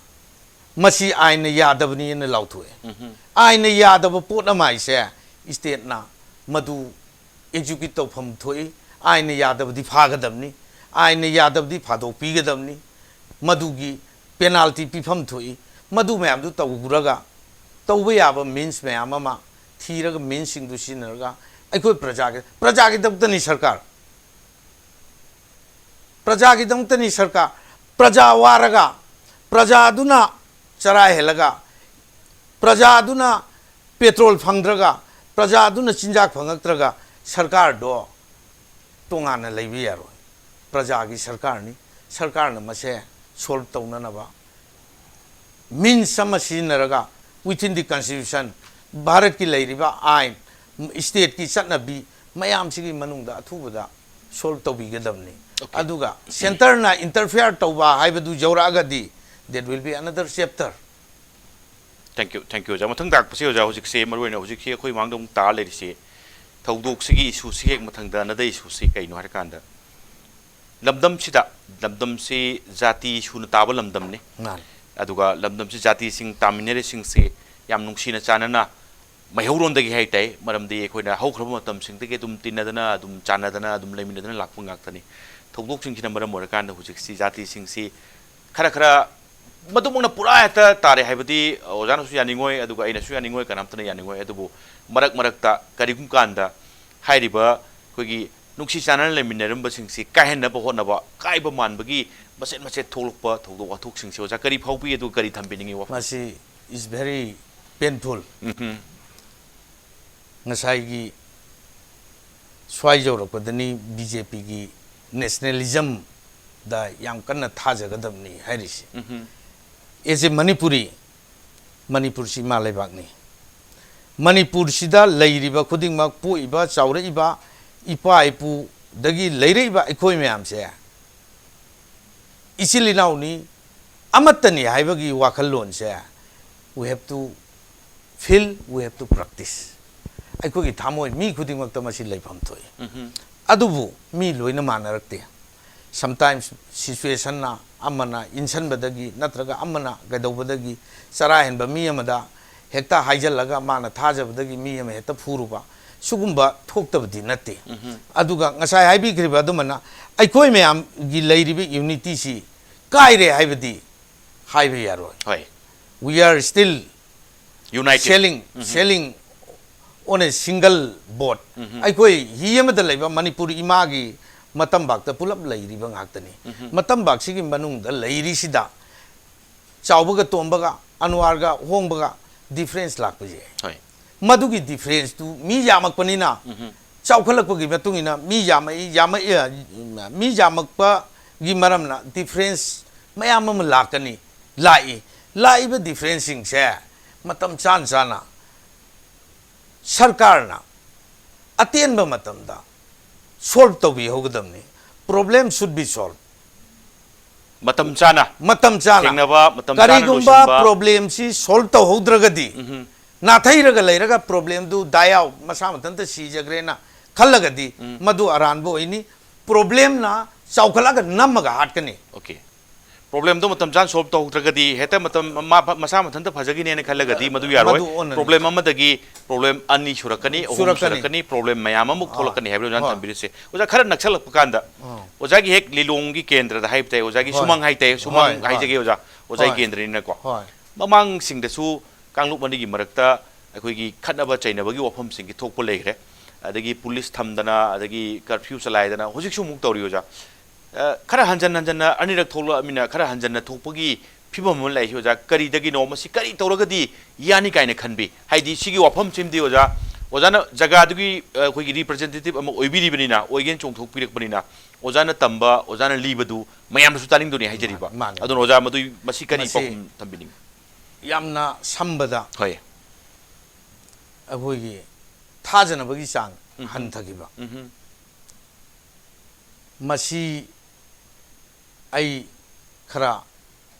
ꯃꯁꯤ ꯑꯥꯏꯟꯅ ꯌꯥꯗꯕꯅꯤꯅ ꯂꯥꯎꯊꯣꯛꯑꯦ꯫ ꯑꯥꯏꯟꯅ ꯌꯥꯗꯕ ꯄꯣꯠ ꯑꯃ ꯍꯥꯏꯁꯦ ꯁ꯭ꯇꯦꯠꯅ ꯃꯗꯨ ꯑꯦꯛꯖꯤꯀ꯭ꯌꯨꯠ ꯇꯧꯐꯝ ꯊꯣꯛꯏ꯫ ꯑꯥꯏꯟꯅ ꯌꯥꯗꯕꯗꯤ ꯐꯥꯒꯗꯕꯅꯤ, ꯑꯥꯏꯟꯅ ꯌꯥꯗꯕꯗꯤ ꯐꯥꯗꯣꯛꯄꯤꯒꯗꯕꯅꯤ, ꯃꯗꯨꯒꯤ ꯄꯦꯅꯥꯜꯇꯤ ꯄꯤꯐꯝ ꯊꯣꯛꯏ꯫ ꯃꯗꯨ ꯃꯌꯥꯝꯗꯨ ꯇꯧꯔꯒ ꯇꯧꯕ ꯌꯥꯕ ꯃꯤꯟꯁ ꯃꯌꯥꯝ ꯑꯃ ꯊꯤꯔꯒ, ꯃꯤꯟꯁꯁꯤꯡꯗꯨ ꯁꯤꯖꯤꯟꯅꯔꯒ ꯑꯩꯈꯣꯏ ꯄ꯭ꯔꯖꯥꯒꯤ, ꯄ꯭ꯔꯖꯥꯒꯤꯗꯃꯛꯇꯅꯤ ꯁꯔꯀꯥꯔ, ꯄ꯭ꯔꯖꯥꯒꯤꯗꯃꯛꯇꯅꯤ ꯁꯔꯀꯥꯔ꯫ ꯄ꯭ꯔꯖꯥ ꯋꯥꯔꯒ, ꯄ꯭ꯔꯖꯥꯗꯨꯅ ꯆꯔꯥ ꯍꯦꯜꯂꯒ, ꯄ꯭ꯔꯖꯥꯗꯨꯅ ꯄꯦꯇ꯭ꯔꯣꯜ ꯐꯪꯗ꯭ꯔꯒ, ꯄ꯭ꯔꯖꯥꯗꯨꯅ ꯆꯤꯟꯖꯥꯛ ꯐꯪꯉꯛꯇ꯭ꯔꯒ ꯁꯔꯀꯥꯔꯗꯣ ꯇꯣꯉꯥꯟꯅ ꯂꯩꯕ ꯌꯥꯔꯣꯏ꯫ ꯄ꯭ꯔꯖꯥꯒꯤ ꯁꯔꯀꯥꯔꯅꯤ꯫ ꯁꯔꯀꯥꯔꯅ ꯃꯁꯦ ꯁꯣꯜꯕ ꯇꯧꯅꯅꯕ ꯃꯤꯟꯁ ꯑꯃ ꯁꯤꯖꯤꯟꯅꯔꯒ, within the constitution, ꯚꯥꯔꯠꯀꯤ ꯂꯩꯔꯤꯕ ꯑꯥꯏꯟ, ꯁ꯭ꯇꯦꯠꯀꯤ ꯆꯠꯅꯕꯤ ꯃꯌꯥꯝꯁꯤꯒꯤ ꯃꯅꯨꯡꯗ ꯑꯊꯨꯕꯗ ꯁꯣꯜꯕ ꯇꯧꯕꯤꯒꯗꯕꯅꯤ꯫ ꯑꯗꯨꯒ ꯁꯦꯟꯇꯔꯅ ꯏꯟꯇꯔꯐꯤꯌꯔ ꯇꯧꯕ ꯍꯥꯏꯕꯗꯨ ꯌꯧꯔꯛꯑꯒꯗꯤ, that will be another chapter꯫ Thank you, thank you, ꯑꯣꯖꯥ꯫ ꯃꯊꯪ ꯇꯥꯔꯛꯄꯁꯤ, ꯑꯣꯖꯥ, ꯍꯧꯖꯤꯛꯁꯦ ꯃꯔꯨꯑꯣꯏꯅ ꯍꯧꯖꯤꯛꯁꯤ ꯑꯩꯈꯣꯏ ꯃꯥꯡꯗ ꯑꯃꯨꯛ ꯇꯥꯔ ꯂꯩꯔꯤꯁꯦ, ꯊꯧꯗꯣꯛꯁꯤꯒꯤ, ꯏꯁꯨꯁꯤꯒꯤ ꯍꯦꯛ ꯃꯊꯪꯗ another ꯏꯁꯨꯁꯤ ꯀꯩꯅꯣ ꯍꯥꯏꯔꯀꯥꯟꯗ, ꯂꯝꯗꯝꯁꯤꯗ, ꯂꯝꯗꯝꯁꯤ ꯖꯥꯇꯤ ꯁꯨꯅ ꯇꯥꯕ ꯂꯝꯗꯝꯅꯤ꯫ ꯃꯥꯅꯤ꯫ ꯑꯗꯨꯒ ꯂꯝꯗꯝꯁꯤ ꯖꯥꯇꯤꯁꯤꯡ ꯇꯥꯃꯤꯟꯅꯔꯤꯁꯤꯡꯁꯤ ꯌꯥꯝ ꯅꯨꯡꯁꯤꯅ ꯆꯥꯟꯅꯅ ꯃꯩꯍꯧꯔꯣꯟꯗꯒꯤ ꯍꯥꯏ ꯇꯥꯏ, ꯃꯔꯝꯗꯤ ꯑꯩꯈꯣꯏꯅ ꯍꯧꯈ꯭ꯔꯕ ꯃꯇꯝꯁꯤꯡꯗꯒꯤ ꯑꯗꯨꯝ ꯇꯤꯟꯅꯗꯅ, ꯑꯗꯨꯝ ꯆꯥꯟꯅꯗꯅ, ꯑꯗꯨꯝ ꯂꯩꯃꯤꯟꯅꯗꯅ ꯂꯥꯛꯄ ꯉꯥꯛꯇꯅꯤ꯫ ꯊꯧꯗꯣꯛꯁꯤꯡꯁꯤꯅ ꯃꯔꯝ ꯑꯣꯏꯔꯀꯥꯟꯗ ꯍꯧꯖꯤꯛꯁꯤ ꯖꯥꯇꯤꯁꯤꯡꯁꯤ ꯈꯔ ꯈꯔ ꯃꯗꯨꯃꯛꯅ ꯄꯨꯔꯥ ꯍꯦꯛꯇ ꯇꯥꯔꯦ ꯍꯥꯏꯕꯗꯤ ꯑꯣꯖꯥꯅꯁꯨ ꯌꯥꯅꯤꯡꯉꯣꯏ, ꯑꯗꯨꯒ ꯑꯩꯅꯁꯨ ꯌꯥꯅꯤꯡꯉꯣꯏ, ꯀꯅꯥꯝꯇꯅ ꯌꯥꯅꯤꯡꯉꯣꯏ꯫ ꯑꯗꯨꯕꯨ ꯃꯔꯛ ꯃꯔꯛꯇ ꯀꯔꯤꯒꯨꯝꯕ ꯀꯥꯟꯗ ꯍꯥꯏꯔꯤꯕ ꯑꯩꯈꯣꯏꯒꯤ ꯅꯨꯡꯁꯤ ꯆꯥꯟꯅꯅ ꯂꯩꯃꯤꯟꯅꯔꯝꯕꯁꯤꯡꯁꯤ ꯀꯥꯏꯍꯟꯅꯕ ꯍꯣꯠꯅꯕ, ꯀꯥꯏꯕ ꯃꯥꯟꯕꯒꯤ ꯃꯆꯦꯠ ꯃꯆꯦꯠ ꯊꯣꯛꯂꯛꯄ ꯊꯧꯗꯣꯛ ꯋꯥꯊꯣꯛꯁꯤꯡꯁꯤ ꯑꯣꯖꯥ ꯀꯔꯤ ꯐꯥꯎꯕꯤ, ꯑꯗꯨꯒ ꯀꯔꯤ ꯊꯝꯕꯤꯅꯤꯡꯉꯤ ꯋꯥꯐꯝ? ꯃꯁꯤ is very painful꯫ ꯎꯝꯍꯨꯝ꯫ ꯉꯁꯥꯏꯒꯤ ꯁ꯭ꯋꯥꯏ ꯌꯧꯔꯛꯄꯗꯅꯤ ꯕꯤ ꯖꯦ ꯄꯤꯒꯤ ꯅꯦꯁꯅꯦꯂꯤꯖꯝꯗ ꯌꯥꯝ ꯀꯟꯅ ꯊꯥꯖꯒꯗꯕꯅꯤ ꯍꯥꯏꯔꯤꯁꯤ꯫ ꯎꯝꯍꯨꯝ꯫ ꯑꯦꯖ ꯑꯦ ꯃꯅꯤꯄꯨꯔꯤ, ꯃꯅꯤꯄꯨꯔꯁꯤ ꯏꯃꯥ ꯂꯩꯕꯥꯛꯅꯤ꯫ ꯃꯅꯤꯄꯨꯔꯁꯤꯗ ꯂꯩꯔꯤꯕ ꯈꯨꯗꯤꯡꯃꯛ, ꯄꯣꯛꯏꯕ, ꯆꯥꯎꯔꯛꯏꯕ, ꯏꯄꯥ ꯏꯄꯨꯗꯒꯤ ꯂꯩꯔꯛꯏꯕ ꯑꯩꯈꯣꯏ ꯃꯌꯥꯝꯁꯦ ꯏꯆꯤꯜ ꯏꯅꯥꯎꯅꯤ, ꯑꯃꯠꯇꯅꯤ ꯍꯥꯏꯕꯒꯤ ꯋꯥꯈꯜꯂꯣꯟꯁꯦ we have to feel, we have to practice꯫ ꯑꯩꯈꯣꯏꯒꯤ ꯊꯃꯣꯏ ꯃꯤ ꯈꯨꯗꯤꯡꯃꯛꯇ ꯃꯁꯤ ꯂꯩꯐꯝ ꯊꯣꯛꯏ꯫ ꯎꯝꯍꯨꯝ꯫ ꯑꯗꯨꯕꯨ ꯃꯤ ꯂꯣꯏꯅ ꯃꯥꯟꯅꯔꯛꯇꯦ꯫ Sometimes situationꯅ, ꯑꯃꯅ ꯏꯟꯁꯟꯕꯗꯒꯤ ꯅꯠꯇ꯭ꯔꯒ ꯑꯃꯅ ꯀꯩꯗꯧꯕꯗꯒꯤ ꯆꯔꯥ ꯍꯦꯟꯕ ꯃꯤ ꯑꯃꯗ ꯍꯦꯛꯇ ꯍꯥꯏꯖꯜꯂꯒ ꯃꯥꯅ ꯊꯥꯖꯕꯗꯒꯤ ꯃꯤ ꯑꯃ ꯍꯦꯛꯇ ꯐꯨꯔꯨꯕ, ꯁꯤꯒꯨꯝꯕ ꯊꯣꯛꯇꯕꯗꯤ ꯅꯠꯇꯦ꯫ ꯎꯝꯍꯨꯝ꯫ ꯑꯗꯨꯒ ꯉꯁꯥꯏ ꯍꯥꯏꯕꯤꯈ꯭ꯔꯤꯕ ꯑꯗꯨꯃꯥꯏꯅ ꯑꯩꯈꯣꯏ ꯃꯌꯥꯝꯒꯤ ꯂꯩꯔꯤꯕ ꯌꯨꯅꯤꯇꯤꯁꯤ ꯀꯥꯏꯔꯦ ꯍꯥꯏꯕꯗꯤ ꯍꯥꯏꯕ ꯌꯥꯔꯣꯏ꯫ ꯍꯣꯏ꯫ We are still United. sailing, sailing on a single boat꯫ ꯎꯝꯍꯨꯝ꯫ ꯑꯩꯈꯣꯏ ꯍꯤ ꯑꯃꯗ ꯂꯩꯕ ꯃꯅꯤꯄꯨꯔ ꯏꯃꯥꯒꯤ ꯃꯇꯝꯕꯥꯛꯇ ꯄꯨꯂꯞ ꯂꯩꯔꯤꯕ ꯉꯥꯛꯇꯅꯤ꯫ ꯎꯝꯍꯨꯝ꯫ ꯃꯇꯝꯕꯥꯛꯁꯤꯒꯤ ꯃꯅꯨꯡꯗ ꯂꯩꯔꯤꯁꯤꯗ ꯆꯥꯎꯕꯒ ꯇꯣꯝꯕꯒ, ꯑꯅꯋꯥꯔꯒ ꯍꯣꯡꯕꯒ difference ꯂꯥꯛꯄꯁꯦ, ꯍꯣꯏ꯫ ꯃꯗꯨꯒꯤ differenceꯇꯨ ꯃꯤ ꯌꯥꯝꯃꯛꯄꯅꯤꯅ, ꯎꯝꯍꯨꯝ꯫ ꯆꯥꯎꯈꯠꯂꯛꯄꯒꯤ ꯃꯇꯨꯡ ꯏꯟꯅ ꯃꯤ ꯌꯥꯝꯃꯛꯏ, ꯌꯥꯝꯃꯛꯏ, ꯃꯤ ꯌꯥꯝꯃꯛꯄꯒꯤ ꯃꯔꯝꯅ difference ꯃꯌꯥꯝ ꯑꯃ ꯂꯥꯛꯀꯅꯤ, ꯂꯥꯛꯏ꯫ ꯂꯥꯛꯏꯕ differenceꯁꯤꯡꯁꯦ ꯃꯇꯝ ꯆꯥꯅ ꯆꯥꯅ ꯁꯔꯀꯥꯔꯅ ꯑꯇꯦꯟꯕ ꯃꯇꯝꯗ solve ꯇꯧꯕꯤꯍꯧꯒꯗꯕꯅꯤ꯫ Problem should be solved꯫ ꯃꯇꯝ ꯆꯥꯅ ꯃꯇꯝ ꯆꯥꯅ꯫ ꯊꯦꯡꯅꯕ, ꯃꯇꯝ ꯆꯥꯅ ꯀꯔꯤꯒꯨꯝꯕ ꯂꯣꯏꯁꯤꯟꯕ꯫ problemꯁꯤ solve ꯇꯧꯍꯧꯗ꯭ꯔꯒꯗꯤ, ꯎꯝꯍꯨꯝ꯫ ꯅꯥꯊꯩꯔꯒ ꯂꯩꯔꯒ problemꯗꯨ die out, ꯃꯁꯥ ꯃꯊꯟꯇ ꯁꯤꯖꯈ꯭ꯔꯦꯅ ꯈꯜꯂꯒꯗꯤ, ꯎꯝ꯫ ꯃꯗꯨ ꯑꯔꯥꯟꯕ ꯑꯣꯏꯅꯤ꯫ Problemꯅ ꯆꯥꯎꯈꯠꯂꯒ ꯅꯝꯃꯒ ꯍꯥꯠꯀꯅꯤ꯫ Okay꯫ ꯄ꯭ꯔꯣꯕ꯭ꯂꯦꯝꯗꯣ ꯃꯇꯝ ꯆꯥꯅ ꯁꯣꯜꯕ ꯇꯧꯗ꯭ꯔꯒꯗꯤ, ꯍꯦꯛꯇ ꯃꯇꯝ ꯃꯥ-, ꯃꯁꯥ ꯃꯊꯟꯇ ꯐꯖꯈꯤꯅꯦꯅ ꯈꯜꯂꯒꯗꯤ ꯃꯗꯨ ꯌꯥꯔꯣꯏ꯫ ꯃꯗꯨ ꯑꯣꯟꯅꯅꯤ꯫ ꯄ꯭ꯔꯣꯕ꯭ꯂꯦꯝ ꯑꯃꯗꯒꯤ ꯄ꯭ꯔꯣꯕ꯭ꯂꯦꯝ ꯑꯅꯤ ꯁꯨꯔꯛꯀꯅꯤ, ꯑꯍꯨꯝ ꯁꯨꯔꯛꯀꯅꯤ꯫ ꯁꯨꯔꯛꯀꯅꯤ, ꯄ꯭ꯔꯣꯕ꯭ꯂꯦꯝ ꯃꯌꯥꯝ ꯑꯃ ꯍꯣꯏ꯫ ꯊꯣꯛꯂꯛꯀꯅꯤ ꯍꯥꯏꯕꯗꯨ ꯑꯣꯖꯥꯅ ꯍꯣꯏ꯫ ꯊꯝꯕꯤꯔꯤꯁꯦ꯫ ꯑꯣꯖꯥ, ꯈꯔ ꯅꯛꯁꯜꯂꯛꯄ ꯀꯥꯟꯗ, ꯑꯥ꯫ ꯑꯣꯖꯥꯒꯤ ꯍꯦꯛ ꯂꯤꯂꯣꯡꯒꯤ ꯀꯦꯟꯗ꯭ꯔꯗ ꯍꯥꯏꯕ ꯇꯥꯏ, ꯑꯣꯖꯥꯒꯤ ꯍꯣꯏ꯫ ꯁꯨꯃꯥꯡ ꯍꯥꯏ ꯇꯥꯏ, ꯁꯨꯃꯥꯡ ꯍꯣꯏ, ꯍꯣꯏ꯫ ꯍꯥꯏꯖꯒꯦ ꯑꯣꯖꯥ, ꯑꯣꯖꯥꯒꯤ ꯍꯣꯏ꯫ ꯀꯦꯟꯗ꯭ꯔꯅꯤꯅꯀꯣ꯫ ꯍꯣꯏ꯫ ꯃꯃꯥꯡꯁꯤꯡꯗꯁꯨ ꯀꯥꯡꯂꯨꯞ ꯑꯅꯤꯒꯤ ꯃꯔꯛꯇ ꯑꯩꯈꯣꯏꯒꯤ ꯈꯠꯅꯕ ꯆꯩꯅꯕꯒꯤ ꯋꯥꯐꯝꯁꯤꯡꯒꯤ ꯊꯣꯛꯄ ꯂꯩꯈ꯭ꯔꯦ꯫ ꯑꯗꯒꯤ ꯄꯨꯂꯤꯁ ꯊꯝꯗꯅ, ꯑꯗꯒꯤ ꯀꯔꯐ꯭ꯌꯨ ꯆꯂꯥꯏꯗꯅ ꯍꯧꯖꯤꯛꯁꯨ ꯑꯃꯨꯛ ꯇꯧꯔꯤ ꯑꯣꯖꯥ꯫ ꯑ, ꯈꯔ ꯍꯟꯖꯟ ꯍꯟꯖꯟꯅ ꯑꯅꯤꯔꯛ ꯊꯣꯛꯂꯛꯑꯃꯤꯅ ꯈꯔ ꯍꯟꯖꯟꯅ ꯊꯣꯛꯄꯒꯤ ꯐꯤꯕꯝ ꯑꯃ ꯂꯩ ꯑꯣꯖꯥ꯫ ꯀꯔꯤꯗꯒꯤꯅꯣ? ꯃꯁꯤ ꯀꯔꯤ ꯇꯧꯔꯒꯗꯤ ꯌꯥꯅꯤ ꯀꯥꯏꯅ ꯈꯟꯕꯤ? ꯍꯥꯏꯗꯤ ꯁꯤꯒꯤ ꯋꯥꯐꯝꯁꯤꯃꯗꯤ ꯑꯣꯖꯥ, ꯑꯣꯖꯥꯅ ꯖꯒꯥꯗꯨꯒꯤ, ꯑ, ꯑꯩꯈꯣꯏꯒꯤ ꯔꯤꯄ꯭ꯔꯖꯦꯟꯇꯦꯇꯤꯚ ꯑꯃ ꯑꯣꯏꯕꯤꯔꯤꯕꯅꯤꯅ, ꯑꯣꯏꯒꯦꯅ ꯆꯣꯡꯊꯣꯛꯄꯤꯔꯛꯄꯅꯤꯅ, ꯑꯣꯖꯥꯅ ꯇꯝꯕ, ꯑꯣꯖꯥꯅ ꯂꯤꯕꯗꯨ ꯃꯌꯥꯝꯗꯁꯨ ꯇꯥꯅꯤꯡꯗꯨꯅꯤ ꯍꯥꯏꯖꯔꯤꯕ꯫ ꯃꯥꯅꯤ, ꯃꯥꯅꯤ꯫ ꯑꯗꯨꯅ ꯑꯣꯖꯥ, ꯃꯗꯨꯒꯤ, ꯃꯁꯤ ꯀꯔꯤ ꯃꯁꯤ ꯄꯥꯎꯈꯨꯝ ꯊꯝꯕꯤꯅꯤꯡꯉꯤ? ꯌꯥꯝꯅ ꯁꯝꯕꯗ, ꯍꯣꯏ꯫ ꯑꯩꯈꯣꯏꯒꯤ ꯊꯥꯖꯅꯕꯒꯤ ꯆꯥꯡ ꯎꯝ꯫ ꯍꯟꯊꯈꯤꯕ꯫ ꯎꯝ꯫ ꯃꯁꯤ ꯑꯩ ꯈꯔ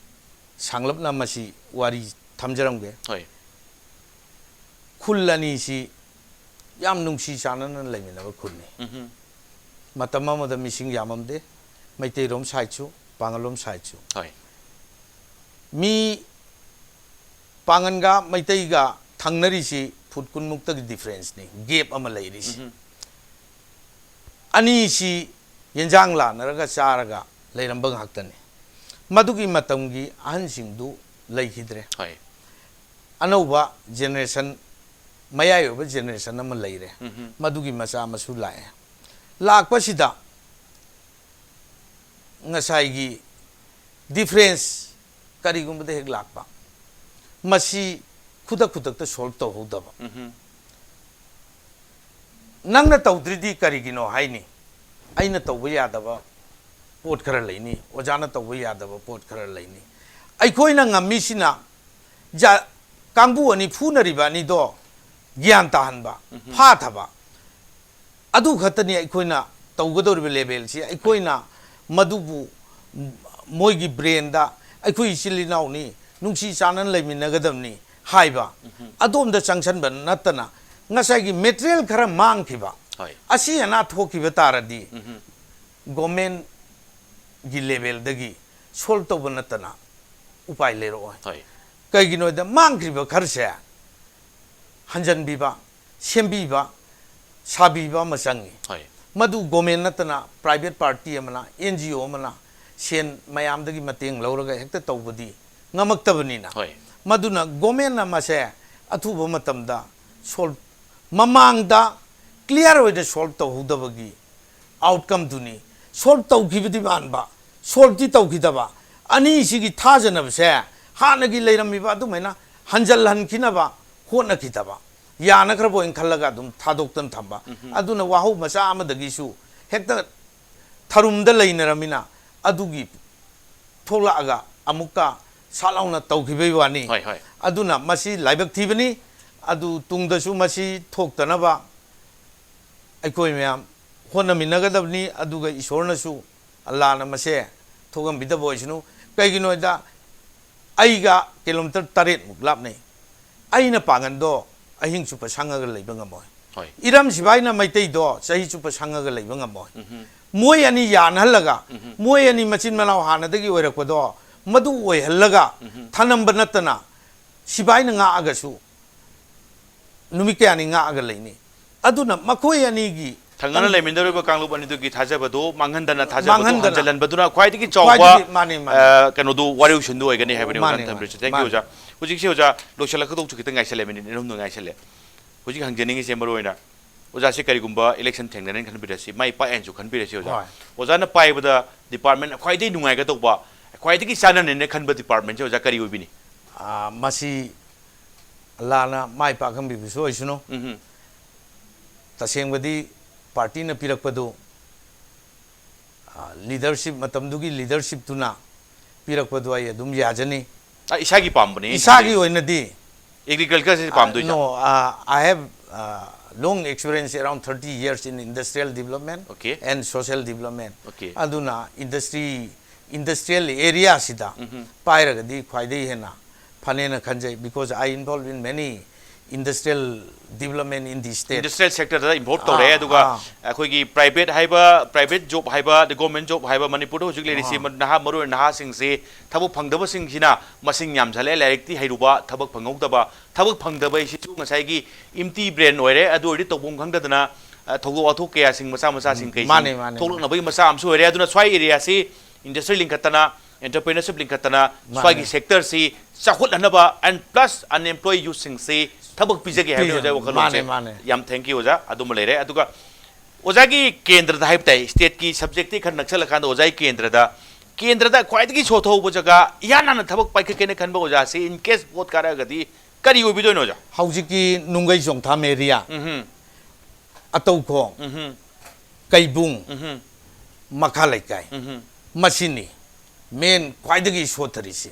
ꯁꯥꯡꯂꯞꯅ ꯃꯁꯤ ꯋꯥꯔꯤ ꯊꯝꯖꯔꯝꯒꯦ꯫ ꯍꯣꯏ꯫ ꯈꯨꯜ ꯑꯅꯤꯁꯤ ꯌꯥꯝ ꯅꯨꯡꯁꯤ ꯆꯥꯟꯅꯅ ꯂꯩꯃꯤꯟꯅꯕ ꯈꯨꯜꯅꯤ꯫ ꯎꯝ꯫ ꯃꯇꯝ ꯑꯃꯗ ꯃꯤꯁꯤꯡ ꯌꯥꯝꯃꯝꯗꯦ, ꯃꯩꯇꯩꯔꯣꯝ ꯁꯥꯏꯠꯁꯨ, ꯄꯥꯡꯒꯜꯂꯣꯝ ꯁꯥꯏꯠꯁꯨ꯫ ꯍꯣꯏ꯫ ꯃꯤ ꯄꯥꯡꯒꯟꯒ ꯃꯩꯇꯩꯒ ꯊꯪꯅꯔꯤꯁꯤ ꯐꯨꯠ ꯀꯨꯟꯃꯨꯛꯇꯒꯤ ꯗꯤꯐ꯭ꯔꯦꯟꯁꯅꯤ, ꯒꯦꯞ ꯑꯃ ꯂꯩꯔꯤꯁꯤ꯫ ꯎꯝ꯫ ꯑꯅꯤꯁꯤ ꯌꯦꯟꯖꯥꯡ ꯂꯥꯟꯅꯔꯒ ꯆꯥꯔꯒ ꯂꯩꯔꯝꯕ ꯉꯥꯛꯇꯅꯤ꯫ ꯃꯗꯨꯒꯤ ꯃꯇꯝꯒꯤ ꯑꯍꯟꯁꯤꯡꯗꯨ ꯂꯩꯈꯤꯗ꯭ꯔꯦ꯫ ꯍꯣꯏ꯫ ꯑꯅꯧꯕ ꯖꯦꯅꯦꯔꯦꯁꯟ, ꯃꯌꯥꯏ ꯑꯣꯏꯕ ꯖꯦꯅꯦꯔꯦꯁꯟ ꯑꯃ ꯂꯩꯔꯦ꯫ ꯎꯝ꯫ ꯃꯗꯨꯒꯤ ꯃꯆꯥ ꯃꯁꯨ ꯂꯥꯛꯑꯦ꯫ ꯂꯥꯛꯄꯁꯤꯗ ꯉꯁꯥꯏꯒꯤ ꯗꯤꯐ꯭ꯔꯦꯟꯁ ꯀꯔꯤꯒꯨꯝꯕꯗ ꯍꯦꯛ ꯂꯥꯛꯄ, ꯃꯁꯤ ꯈꯨꯗꯛ ꯈꯨꯗꯛꯇ ꯁꯣꯜꯕ ꯇꯧꯍꯧꯗꯕ꯫ ꯎꯝ꯫ ꯅꯪꯅ ꯇꯧꯗ꯭ꯔꯤꯗꯤ ꯀꯔꯤꯒꯤꯅꯣ ꯍꯥꯏꯅꯤ꯫ ꯑꯩꯅ ꯇꯧꯕ ꯌꯥꯗꯕ ꯄꯣꯠ ꯈꯔ ꯂꯩꯅꯤ, ꯑꯣꯖꯥꯅ ꯇꯧꯕ ꯌꯥꯗꯕ ꯄꯣꯠ ꯈꯔ ꯂꯩꯅꯤ꯫ ꯑꯩꯈꯣꯏꯅ ꯉꯝꯃꯤꯁꯤꯅ ꯖꯥ-, ꯀꯥꯡꯕꯨ ꯑꯅꯤ ꯐꯨꯅꯔꯤꯕ ꯑꯅꯤꯗꯣ ꯒ꯭ꯌꯥꯟ ꯇꯥꯍꯟꯕ, ꯎꯝ꯫ ꯐꯥꯊꯕ, ꯑꯗꯨ ꯈꯛꯇꯅꯤ ꯑꯩꯈꯣꯏꯅ ꯇꯧꯒꯗꯧꯔꯤꯕ ꯂꯦꯚꯦꯜꯁꯤ꯫ ꯑꯩꯈꯣꯏꯅ ꯃꯗꯨꯕꯨ ꯃꯣꯏꯒꯤ ꯕ꯭ꯔꯦꯟꯗ ꯑꯩꯈꯣꯏ ꯏꯆꯤꯜ ꯏꯅꯥꯎꯅꯤ, ꯅꯨꯡꯁꯤ ꯆꯥꯟꯅꯅ ꯂꯩꯃꯤꯟꯅꯒꯗꯕꯅꯤ ꯍꯥꯏꯕ, ꯎꯝ꯫ ꯑꯗꯣꯝꯗ ꯆꯪꯁꯟꯕ ꯅꯠꯇꯅ, ꯉꯁꯥꯏꯒꯤ ꯃꯦꯇꯔꯤꯌꯦꯜ ꯈꯔ ꯃꯥꯡꯈꯤꯕ, ꯍꯣꯏ꯫ ꯑꯁꯤ ꯑꯅꯥ ꯊꯣꯛꯈꯤꯕ ꯇꯥꯔꯗꯤ, ꯎꯝ꯫ ꯒꯣꯔꯃꯦꯟꯒꯤ ꯂꯦꯚꯦꯜꯗꯒꯤ ꯁꯣꯜꯕ ꯇꯧꯕ ꯅꯠꯇꯅ ꯎꯄꯥꯏ ꯂꯩꯔꯛꯑꯣꯏ꯫ ꯍꯣꯏ꯫ ꯀꯩꯒꯤꯅꯣꯗ ꯃꯥꯡꯈ꯭ꯔꯤꯕ ꯈꯔꯁꯦ ꯍꯟꯖꯟꯕꯤꯕ, ꯁꯦꯝꯕꯤꯕ, ꯁꯥꯕꯤꯕ ꯑꯃ ꯆꯪꯉꯤ꯫ ꯍꯣꯏ꯫ ꯃꯗꯨ ꯒꯣꯃꯦꯟ ꯅꯠꯇꯅ ꯄ꯭ꯔꯥꯏꯚꯦꯠ ꯄꯥꯔꯇꯤ ꯑꯃꯅ, ꯑꯦꯟ ꯖꯤ ꯑꯣ ꯑꯃꯅ ꯁꯦꯟ ꯃꯌꯥꯝꯗꯒꯤ ꯃꯇꯦꯡ ꯂꯧꯔꯒ ꯍꯦꯛꯇ ꯇꯧꯕꯗꯤ ꯉꯝꯃꯛꯇꯕꯅꯤꯅ꯫ ꯍꯣꯏ꯫ ꯃꯗꯨꯅ ꯒꯣꯃꯦꯟꯅ ꯃꯁꯦ ꯑꯊꯨꯕ ꯃꯇꯝꯗ ꯁꯣꯜꯕ, ꯃꯃꯥꯡꯗ ꯀ꯭ꯂꯤꯌꯥꯔ ꯑꯣꯏꯅ ꯁꯣꯜꯕ ꯇꯧꯍꯧꯗꯕꯒꯤ ꯑꯥꯎꯠꯀꯝꯗꯨꯅꯤ꯫ ꯁꯣꯜꯕ ꯇꯧꯈꯤꯕꯗꯤ ꯃꯥꯟꯕ, ꯁꯣꯜꯕꯇꯤ ꯇꯧꯈꯤꯗꯕ꯫ ꯑꯅꯤꯁꯤꯒꯤ ꯊꯥꯖꯅꯕꯁꯦ ꯍꯥꯟꯅꯒꯤ ꯂꯩꯔꯝꯃꯤꯕ ꯑꯗꯨꯃꯥꯏꯅ ꯍꯟꯖꯜꯍꯟꯈꯤꯅꯕ ꯍꯣꯠꯅꯈꯤꯗꯕ, ꯌꯥꯅꯈ꯭ꯔꯕ ꯑꯣꯏꯅ ꯈꯜꯂꯒ ꯑꯗꯨꯝ ꯊꯥꯗꯣꯛꯇꯅ ꯊꯝꯕ꯫ ꯑꯗꯨꯅ ꯋꯥꯍꯧ ꯃꯆꯥ ꯑꯃꯗꯒꯤꯁꯨ ꯍꯦꯛꯇ ꯊꯔꯨꯝꯗ ꯂꯩꯅꯔꯝꯃꯤꯅ ꯑꯗꯨꯒꯤ ꯊꯣꯛꯂꯛꯑꯒ ꯑꯃꯨꯛꯀ ꯁꯥꯠ ꯂꯥꯎꯅ ꯇꯧꯈꯤꯕꯒꯤ ꯋꯥꯅꯤ꯫ ꯍꯣꯏ, ꯍꯣꯏ꯫ ꯑꯗꯨꯅ ꯃꯁꯤ ꯂꯥꯏꯕꯛ ꯊꯤꯕꯅꯤ꯫ ꯑꯗꯨ ꯇꯨꯡꯗꯁꯨ ꯃꯁꯤ ꯊꯣꯛꯇꯅꯕ ꯑꯩꯈꯣꯏ ꯃꯌꯥꯝ ꯍꯣꯠꯅꯃꯤꯟꯅꯒꯗꯕꯅꯤ꯫ ꯑꯗꯨꯒ ꯏꯁꯣꯔꯅꯁꯨ, ꯑꯜꯂꯥꯅ ꯃꯁꯦ ꯊꯣꯛꯍꯟꯕꯤꯗꯕ ꯑꯣꯏꯁꯅꯨ꯫ ꯀꯩꯒꯤꯅꯣꯗ ꯑꯩꯒ ꯀꯤꯂꯣꯃꯤꯇꯔ ꯇꯔꯦꯠꯃꯨꯛ ꯂꯥꯞꯅꯩ꯫ ꯑꯩꯅ ꯄꯥꯡꯒꯟꯗꯣ ꯑꯍꯤꯡ ꯆꯨꯞꯄ ꯁꯪꯉꯒ ꯂꯩꯕ ꯉꯝꯃꯣꯏ꯫ ꯍꯣꯏ꯫ ꯏꯔꯝ ꯁꯤꯕꯥꯏꯅ ꯃꯩꯇꯩꯗꯣ ꯆꯍꯤ ꯆꯨꯞꯄ ꯁꯪꯉꯒ ꯂꯩꯕ ꯉꯝꯃꯣꯏ꯫ ꯃꯣꯏ ꯑꯅꯤ ꯌꯥꯅꯍꯜꯂꯒ, ꯃꯣꯏ ꯑꯅꯤ ꯃꯆꯤꯟ ꯃꯅꯥꯎ ꯍꯥꯟꯅꯗꯒꯤ ꯑꯣꯏꯔꯛꯄꯗꯣ ꯃꯗꯨ ꯑꯣꯏꯍꯜꯂꯒ ꯊꯅꯝꯕ ꯅꯠꯇꯅ ꯁꯤꯕꯥꯏꯅ ꯉꯥꯛꯑꯒꯁꯨ ꯅꯨꯃꯤꯠ ꯀꯌꯥꯅꯤ ꯉꯥꯛꯑꯒ ꯂꯩꯅꯤ꯫ ꯑꯗꯨꯅ ꯃꯈꯣꯏ ꯑꯅꯤꯒꯤ ꯊꯪꯅꯅ ꯂꯩꯃꯤꯟꯅꯔꯤꯕ ꯀꯥꯡꯂꯨꯞ ꯑꯅꯤꯗꯨꯒꯤ ꯊꯥꯖꯕꯗꯨ ꯃꯥꯡꯍꯟꯗꯅ ꯊꯥꯖꯕꯗꯨ ꯃꯥꯡꯍꯟꯗꯅ ꯍꯟꯖꯤꯜꯍꯟꯕꯗꯨꯅ ꯈ꯭ꯋꯥꯏꯗꯒꯤ ꯆꯥꯎꯕ ꯈ꯭ꯋꯥꯏꯗꯒꯤ, ꯃꯥꯅꯤ, ꯃꯥꯅꯤ꯫ ꯑ, ꯀꯩꯅꯣꯗꯨ ꯋꯥꯔꯦꯞ ꯁꯤꯟꯗꯨ ꯑꯣꯏꯒꯅꯤ ꯍꯥꯏꯕꯅꯤ ꯃꯥꯅꯤ, ꯋꯥꯈꯜ ꯊꯝꯕꯤꯔꯤꯁꯤ꯫ ꯃꯥꯅꯤ꯫ Thank you, ꯃꯥꯅꯤ꯫ ꯑꯣꯖꯥ꯫ ꯍꯧꯖꯤꯛꯁꯤ ꯑꯣꯖꯥ ꯂꯣꯏꯁꯤꯜꯂꯛꯀꯗꯧꯁꯨ ꯈꯤꯇꯪ ꯉꯥꯏꯁꯜꯂꯦ, ꯃꯤꯅꯤꯠ ꯑꯅꯤ ꯑꯍꯨꯝꯗ ꯉꯥꯏꯁꯜꯂꯦ꯫ ꯍꯧꯖꯤꯛ ꯍꯪꯖꯅꯤꯡꯉꯤꯁꯦ ꯃꯔꯨ ꯑꯣꯏꯅ ꯑꯣꯖꯥꯁꯦ ꯀꯔꯤꯒꯨꯝꯕ election ꯊꯦꯡꯅꯔꯦꯅ ꯈꯟꯕꯤꯔꯁꯤ, ꯃꯥꯏ ꯄꯥꯛꯑꯦꯅꯁꯨ ꯈꯟꯕꯤꯔꯁꯤ ꯑꯣꯖꯥ꯫ ꯍꯣꯏ꯫ ꯑꯣꯖꯥꯅ ꯄꯥꯏꯕꯗ department ꯈ꯭ꯋꯥꯏꯗꯒꯤ ꯅꯨꯡꯉꯥꯏꯒꯗꯧꯕ, ꯈ꯭ꯋꯥꯏꯗꯒꯤ ꯆꯥꯟꯅꯅꯦꯅ ꯈꯟꯕ departmentꯁꯦ ꯑꯣꯖꯥ ꯀꯔꯤ ꯑꯣꯏꯕꯤꯅꯤ? ꯑꯥ, ꯃꯁꯤ ꯑꯜꯂꯥꯅ ꯃꯥꯏ ꯄꯥꯛꯍꯟꯕꯤꯕꯁꯨ ꯑꯣꯏꯁꯅꯨ꯫ ꯎꯝ꯫ ꯇꯁꯦꯡꯕꯗꯤ ꯄꯥꯔꯇꯤꯅ ꯄꯤꯔꯛꯄꯗꯨ, ꯑꯥ, leadership, ꯃꯇꯝꯗꯨꯒꯤ leadershipꯇꯨꯅ ꯄꯤꯔꯛꯄꯗꯨ ꯑꯩ ꯑꯗꯨꯝ ꯌꯥꯖꯅꯤ꯫ ꯑ, ꯏꯁꯥꯒꯤ ꯄꯥꯝꯕꯅꯤ꯫ ꯏꯁꯥꯒꯤ ꯑꯣꯏꯅꯗꯤ Agricultureꯁꯤ ꯄꯥꯝꯗꯣꯏꯁꯦ? No, uh, I have, uh, long experience around thirty years in industrial development Okay. and social development. Okay. ꯑꯗꯨꯅ industry, industrial areaꯁꯤꯗ ꯄꯥꯏꯔꯒꯗꯤ ꯈ꯭ꯋꯥꯏꯗꯒꯤ ꯍꯦꯟꯅ ꯐꯅꯦꯅ ꯈꯟꯖꯩ, because I involved in many Industrial development in the state. Industrial sector the involve ꯇꯧꯔꯛꯑꯦ꯫ ꯑꯥ, ꯑꯗꯨꯒ ꯑꯥ꯫ ꯑꯩꯈꯣꯏꯒꯤ private ꯍꯥꯏꯕ, private job ꯍꯥꯏꯕ, ꯑꯗꯩ government job ꯍꯥꯏꯕ, ꯃꯅꯤꯄꯨꯔꯗ ꯍꯧꯖꯤꯛ ꯂꯩꯔꯤꯁꯤ ꯑꯥ꯫ ꯅꯍꯥ, ꯃꯔꯨ ꯑꯣꯏꯅ ꯅꯍꯥꯁꯤꯡꯁꯤ ꯊꯕꯛ ꯐꯪꯗꯕꯁꯤꯡꯁꯤꯅ ꯃꯁꯤꯡ ꯌꯥꯝꯁꯜꯂꯛꯑꯦ꯫ ꯂꯥꯏꯔꯤꯛꯇꯤ ꯍꯩꯔꯨꯕ, ꯊꯕꯛ ꯐꯪꯍꯧꯗꯕ꯫ ꯊꯕꯛ ꯐꯪꯗꯕ ꯍꯥꯏꯁꯤꯁꯨ ꯉꯁꯥꯏꯒꯤ empty brain ꯑꯣꯏꯔꯦ꯫ ꯑꯗꯨ ꯑꯣꯏꯔꯗꯤ ꯇꯧꯐꯝ ꯈꯪꯗꯗꯅ, ꯑ, ꯊꯧꯗꯣꯛ ꯋꯥꯊꯣꯛ ꯀꯌꯥꯁꯤꯡ ꯃꯆꯥ ꯃꯆꯥꯁꯤꯡ ꯀꯩꯁꯤꯡ ꯃꯥꯅꯦ, ꯃꯥꯅꯦ, ꯊꯣꯛꯂꯛꯅꯕꯒꯤ ꯃꯆꯥꯛ ꯑꯃꯁꯨ ꯑꯣꯏꯔꯦ꯫ ꯑꯗꯨꯅ ꯁ꯭ꯋꯥꯏ area ꯁꯤ industry ꯂꯤꯡꯈꯠꯇꯅ, entrepreneurship ꯂꯤꯡꯈꯠꯇꯅ, ꯃꯥꯅꯦ꯫ ꯁ꯭ꯋꯥꯏꯒꯤ sector ꯁꯤ ꯆꯥꯎꯈꯠꯍꯟꯅꯕ and plus unemployed youth ꯁꯤꯡꯁꯤ ꯊꯕꯛ ꯄꯤꯖꯒꯦ ꯍꯥꯏꯕꯅꯤ ꯄꯤꯖ-, ꯑꯣꯖꯥꯒꯤ ꯋꯥꯈꯜꯂꯣꯟꯁꯦ꯫ ꯃꯥꯅꯦ, ꯃꯥꯅꯦ꯫ ꯌꯥꯝ thank you ꯑꯣꯖꯥ꯫ ꯑꯗꯨꯃ ꯂꯩꯔꯦ꯫ ꯑꯗꯨꯒ ꯑꯣꯖꯥꯒꯤ ꯀꯦꯟꯗ꯭ꯔꯗ ꯍꯥꯏꯕ ꯇꯥꯏ, state ꯀꯤ subject ꯇꯤ ꯈꯔ ꯅꯛꯁꯜꯂꯀꯥꯟꯗ ꯑꯣꯖꯥꯒꯤ ꯀꯦꯟꯗ꯭ꯔꯗ, ꯀꯦꯟꯗ꯭ꯔꯗ ꯈ꯭ꯋꯥꯏꯗꯒꯤ ꯁꯣꯊꯍꯧꯕ ꯖꯒꯥ, ꯏꯍꯥꯟ ꯍꯥꯟꯅ ꯊꯕꯛ ꯄꯥꯏꯈꯠꯀꯦꯅ ꯈꯟꯕ ꯑꯣꯖꯥꯁꯤ in case vote ꯀꯥꯔꯛꯑꯒꯗꯤ ꯀꯔꯤ ꯑꯣꯏꯕꯤꯗꯣꯏꯅꯣ ꯑꯣꯖꯥ? ꯍꯧꯖꯤꯛꯀꯤ ꯅꯨꯡꯒꯩ ꯆꯣꯡꯊꯥꯝ area, ꯎꯝꯍꯨꯝ, ꯑꯇꯧꯈꯣꯡ, ꯎꯝꯍꯨꯝ, ꯀꯩꯕꯨꯡ, ꯎꯝꯍꯨꯝ, ꯃꯈꯥ ꯂꯩꯀꯥꯏ, ꯎꯝꯍꯨꯝ꯫ ꯃꯁꯤꯅꯤ main ꯈ꯭ꯋꯥꯏꯗꯒꯤ ꯁꯣꯠꯊꯔꯤꯁꯦ꯫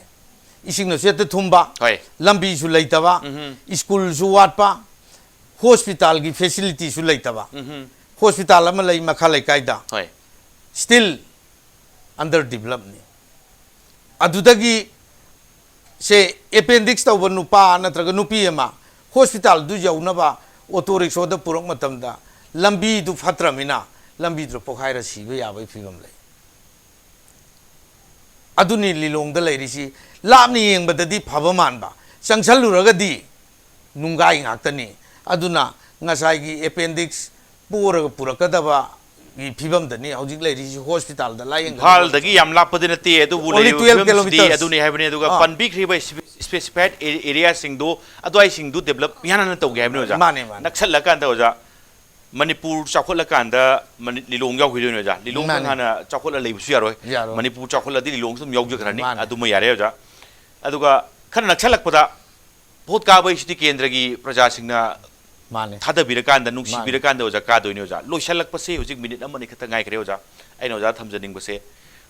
ꯏꯁꯤꯡꯅꯁꯨ ꯍꯦꯛꯇ ꯊꯨꯝꯕ, ꯍꯣꯏ꯫ ꯂꯝꯕꯤꯁꯨ ꯂꯩꯇꯕ, ꯎꯝꯍꯨꯝ꯫ school ꯁꯨ ꯋꯥꯠꯄ, hospital ꯒꯤ facility ꯁꯨ ꯂꯩꯇꯕ꯫ ꯎꯝꯍꯨꯝ꯫ Hospital ꯑꯃ ꯂꯩ ꯃꯈꯥ ꯂꯩꯀꯥꯏꯗ, ꯍꯣꯏ꯫ still under develop ꯅꯤ꯫ ꯑꯗꯨꯗꯒꯤ ꯁꯦ appendix ꯇꯧꯕ ꯅꯨꯄꯥ ꯅꯠꯇ꯭ꯔꯒ ꯅꯨꯄꯤ ꯑꯃ hospital ꯗꯨ ꯌꯧꯅꯕ auto rickshaw ꯗ ꯄꯨꯔꯛ ꯃꯇꯝꯗ ꯂꯝꯕꯤꯗꯨ ꯐꯠꯇ꯭ꯔꯃꯤꯅ ꯂꯝꯕꯤꯗꯨ ꯄꯣꯛꯈꯥꯏꯔ ꯁꯤꯕ ꯌꯥꯕꯒꯤ ꯐꯤꯕꯝ ꯂꯩ꯫ ꯑꯗꯨꯅꯤ ꯂꯤꯂꯣꯡꯗ ꯂꯩꯔꯤꯁꯤ꯫ ꯂꯥꯞꯅ ꯌꯦꯡꯕꯗꯗꯤ ꯐꯕ ꯃꯥꯟꯕ, ꯆꯪꯁꯜꯂꯨꯔꯒꯗꯤ ꯅꯨꯡꯒꯥꯏ ꯉꯥꯛꯇꯅꯤ꯫ ꯑꯗꯨꯅ ꯉꯁꯥꯏꯒꯤ appendix ꯄꯣꯔꯒ ꯄꯨꯔꯛꯀꯗꯕꯒꯤ ꯐꯤꯕꯝꯗꯅꯤ ꯍꯧꯖꯤꯛ ꯂꯩꯔꯤꯁꯤ꯫ Hospital ꯗ ꯂꯥꯏꯌꯦꯡꯒꯗꯕ ꯏꯝꯐꯥꯜꯗꯒꯤ ꯌꯥꯝ ꯂꯥꯞꯄꯗꯤ ꯅꯠꯇꯦ, ꯑꯗꯨꯕꯨ Only ꯂꯩꯔꯤꯕ twelve ꯐꯤꯕꯝꯁꯤꯗꯤ kilometers꯫ ꯑꯗꯨꯅꯤ ꯍꯥꯏꯕꯅꯤ꯫ ꯑꯗꯨꯒ ꯑꯥ꯫ ꯄꯟꯕꯤꯈ꯭ꯔꯤꯕ specified area ꯁꯤꯡꯗꯨ, ꯑꯗꯨꯋꯥꯏꯁꯤꯡꯗꯨ develop ꯏꯍꯥꯟ ꯍꯥꯟꯅ ꯇꯧꯒꯦ ꯍꯥꯏꯕꯅꯤ ꯑꯣꯖꯥ꯫ ꯃꯥꯅꯦ, ꯃꯥꯅꯦ꯫ ꯅꯛꯁꯜꯂꯀꯥꯟꯗ ꯑꯣꯖꯥ, ꯃꯅꯤꯄꯨꯔ ꯆꯥꯎꯈꯠꯂꯀꯥꯟꯗ ꯃꯅꯤ-, ꯂꯤꯂꯣꯡ ꯌꯥꯎꯈꯤꯗꯣꯏꯅꯦ ꯑꯣꯖꯥ꯫ ꯂꯤꯂꯣꯡ ꯈꯛ ꯃꯥꯅꯦ꯫ ꯍꯥꯟꯅ ꯆꯥꯎꯈꯠꯂ ꯂꯩꯕꯁꯨ ꯌꯥꯔꯣꯏ꯫ ꯌꯥꯔꯣꯏ꯫ ꯃꯅꯤꯄꯨꯔ ꯆꯥꯎꯈꯠꯂꯗꯤ ꯂꯤꯂꯣꯡꯁꯨ ꯑꯗꯨꯝ ꯌꯥꯎꯖꯈ꯭ꯔꯅꯤ꯫ ꯃꯥꯅꯦ꯫ ꯑꯗꯨꯃ ꯌꯥꯔꯦ ꯑꯣꯖꯥ꯫ ꯑꯗꯨꯒ ꯈꯔ ꯅꯛꯁꯜꯂꯛꯄꯗ vote ꯀꯥꯕ ꯍꯥꯏꯁꯤꯗꯤ ꯀꯦꯟꯗ꯭ꯔꯒꯤ ꯄ꯭ꯔꯖꯥꯁꯤꯡꯅ ꯃꯥꯅꯦ꯫ ꯊꯥꯗꯕꯤꯔꯀꯥꯟꯗ, ꯅꯨꯡꯁꯤꯕꯤꯔꯀꯥꯟꯗ ꯑꯣꯖꯥ ꯀꯥꯗꯣꯏꯅꯦ ꯑꯣꯖꯥ꯫ ꯂꯣꯏꯁꯤꯜꯂꯛꯄꯁꯦ ꯍꯧꯖꯤꯛ minute ꯑꯃꯅꯤ ꯈꯛꯇ ꯉꯥꯏꯈ꯭ꯔꯦ ꯑꯣꯖꯥ꯫ ꯑꯩꯅ ꯑꯣꯖꯥ ꯊꯝꯖꯅꯤꯡꯕꯁꯦ,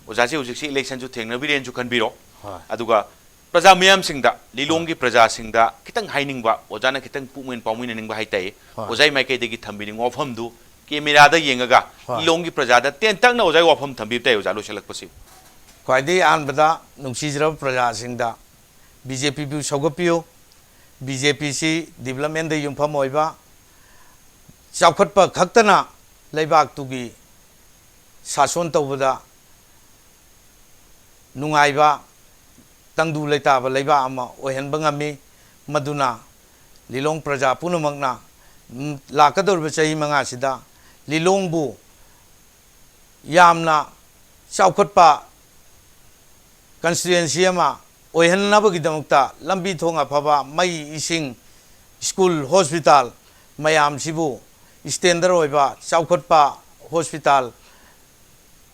ꯑꯣꯖꯥꯁꯦ ꯍꯧꯖꯤꯛꯁꯦ election ꯁꯨ ꯊꯦꯡꯅꯕꯤꯔꯦꯅꯁꯨ ꯈꯟꯕꯤꯔꯣ꯫ ꯍꯣꯏ꯫ ꯑꯗꯨꯒ ꯄ꯭ꯔꯖꯥ ꯃꯤꯌꯥꯝꯁꯤꯡꯗ, ꯂꯤꯂꯣꯡꯒꯤ ꯄ꯭ꯔꯖꯥꯁꯤꯡꯗ ꯈꯤꯇꯪ ꯍꯥꯏꯅꯤꯡꯕ, ꯑꯣꯖꯥꯅ ꯈꯤꯇꯪ ꯄꯨꯛꯃꯦꯟ ꯄꯥꯎꯃꯤꯟꯅꯅꯤꯡꯕ ꯍꯥꯏꯇꯥꯏ꯫ ꯍꯣꯏ꯫ ꯑꯣꯖꯥꯒꯤ ꯃꯥꯏꯀꯩꯗꯒꯤ ꯊꯝꯕꯤꯅꯤꯡꯕ ꯋꯥꯐꯝꯗꯨ camera ꯗ ꯌꯦꯡꯉꯒ ꯍꯣꯏ꯫ ꯂꯤꯂꯣꯡꯒꯤ ꯄ꯭ꯔꯖꯥꯗ ꯇꯦꯟꯇꯛꯅ ꯑꯣꯖꯥꯒꯤ ꯋꯥꯐꯝ ꯊꯝꯕꯤꯕ ꯇꯥꯏ ꯑꯣꯖꯥ, ꯂꯣꯏꯁꯤꯜꯂꯛꯄꯁꯤ꯫ ꯈ꯭ꯋꯥꯏꯗꯒꯤ ꯑꯍꯥꯟꯕꯗ ꯅꯨꯡꯁꯤꯖꯔꯕ ꯄ꯭ꯔꯖꯥꯁꯤꯡꯗ BJP ꯕꯨ ꯁꯧꯒꯠꯄꯤꯌꯨ꯫ ꯕꯤ ꯖꯦ ꯄꯤꯁꯤ ꯗꯤꯕꯂꯞꯃꯦꯟꯗ ꯌꯨꯝꯐꯝ ꯑꯣꯏꯕ, ꯆꯥꯎꯈꯠꯄ ꯈꯛꯇꯅ ꯂꯩꯕꯥꯛꯇꯨꯒꯤ ꯁꯥꯁꯣꯟ ꯇꯧꯕꯗ ꯅꯨꯡꯉꯥꯏꯕ, ꯇꯪꯗꯨ ꯂꯩꯇꯥꯕ ꯂꯩꯕꯥꯛ ꯑꯃ ꯑꯣꯏꯍꯟꯕ ꯉꯝꯃꯤ꯫ ꯃꯗꯨꯅ ꯂꯤꯂꯣꯡ ꯄ꯭ꯔꯖꯥ ꯄꯨꯝꯅꯃꯛꯅ, ꯎꯝ, ꯂꯥꯛꯀꯗꯧꯔꯤꯕ ꯆꯍꯤ ꯃꯉꯥꯁꯤꯗ ꯂꯤꯂꯣꯡꯕꯨ ꯌꯥꯝꯅ ꯆꯥꯎꯈꯠꯄ ꯀꯟꯁꯇꯤꯇ꯭ꯋꯦꯟꯁꯤ ꯑꯃ ꯑꯣꯏꯍꯟꯅꯕꯒꯤꯗꯃꯛꯇ ꯂꯝꯕꯤ ꯊꯣꯡ ꯑꯐꯕ, ꯃꯩ, ꯏꯁꯤꯡ, ꯁ꯭ꯀꯨꯜ, ꯍꯣꯁꯄꯤꯇꯥꯜ ꯃꯌꯥꯝꯁꯤꯕꯨ ꯁ꯭ꯇꯦꯟꯗꯔ ꯑꯣꯏꯕ ꯆꯥꯎꯈꯠꯄ ꯍꯣꯁꯄꯤꯇꯥꯜ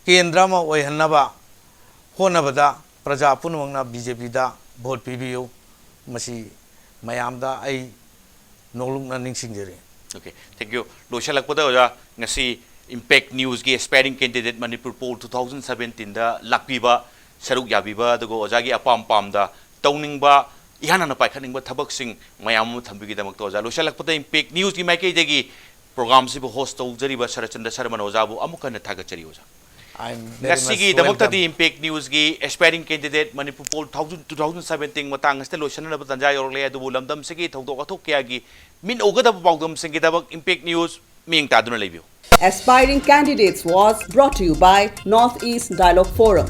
ꯀꯦꯟꯗ꯭ꯔ ꯑꯃ ꯑꯣꯏꯍꯟꯅꯕ ꯍꯣꯠꯅꯕꯗ ꯄ꯭ꯔꯖꯥ ꯄꯨꯝꯅꯃꯛꯅ ꯕꯤ ꯖꯦ ꯄꯤꯗ ꯚꯣꯠ ꯄꯤꯕꯤꯌꯨ꯫ ꯃꯁꯤ ꯃꯌꯥꯝꯗ ꯑꯩ ꯅꯣꯡꯂꯨꯛꯅ ꯅꯤꯡꯁꯤꯡꯖꯔꯤ꯫ Okay, thank you. ꯂꯣꯏꯁꯤꯜꯂꯛꯄꯗ ꯑꯣꯖꯥ, ꯉꯁꯤ Impact Newsꯀꯤ Aspiring Candidate Manipur Poll two thousand seventeenꯗ ꯂꯥꯛꯄꯤꯕ, ꯁꯔꯨꯛ ꯌꯥꯕꯤꯕ, ꯑꯗꯨꯒ ꯑꯣꯖꯥꯒꯤ ꯑꯄꯥꯝ ꯄꯥꯝꯗ ꯇꯧꯅꯤꯡꯕ, ꯏꯍꯥꯟ ꯍꯥꯟꯅ ꯄꯥꯏꯈꯠꯅꯤꯡꯕ ꯊꯕꯛꯁꯤꯡ ꯃꯌꯥꯝ ꯑꯃ ꯊꯝꯕꯤꯕꯒꯤꯗꯃꯛꯇ ꯑꯣꯖꯥ, ꯂꯣꯏꯁꯤꯜꯂꯛꯄꯗ Impact Newsꯀꯤ ꯃꯥꯏꯀꯩꯗꯒꯤ programꯁꯤꯕꯨ host ꯇꯧꯖꯔꯤꯕ ꯁꯔꯠꯆꯟꯗ꯭ꯔ ꯁꯔꯃꯟ ꯑꯣꯖꯥꯕꯨ ꯑꯃꯨꯛ ꯍꯟꯅ ꯊꯥꯒꯠꯆꯔꯤ ꯑꯣꯖꯥ꯫ I am very much ꯉꯁꯤꯒꯤꯗꯃꯛꯇꯗꯤ welcome. Impact Newsꯀꯤ Aspiring Candidate Manipur Poll two thousand seventeen ꯃꯇꯥꯡ ꯑꯁꯤꯗ ꯂꯣꯏꯁꯤꯟꯅꯅꯕ ꯇꯥꯟꯖꯥ ꯌꯧꯔꯛꯂꯦ꯫ ꯑꯗꯨꯕꯨ ꯂꯝꯗꯝꯁꯤꯒꯤ ꯊꯧꯗꯣꯛ ꯋꯥꯊꯣꯛ ꯀꯌꯥꯒꯤ ꯃꯤꯠ ꯎꯒꯗꯕ ꯄꯥꯎꯗꯝꯁꯤꯡꯒꯤꯗꯃꯛ Impact News ꯃꯤꯠꯌꯦꯡ ꯇꯥꯗꯨꯅ ꯂꯩꯕꯤꯌꯨ꯫ Aspiring Candidates was brought to you by North East Dialogue Forum.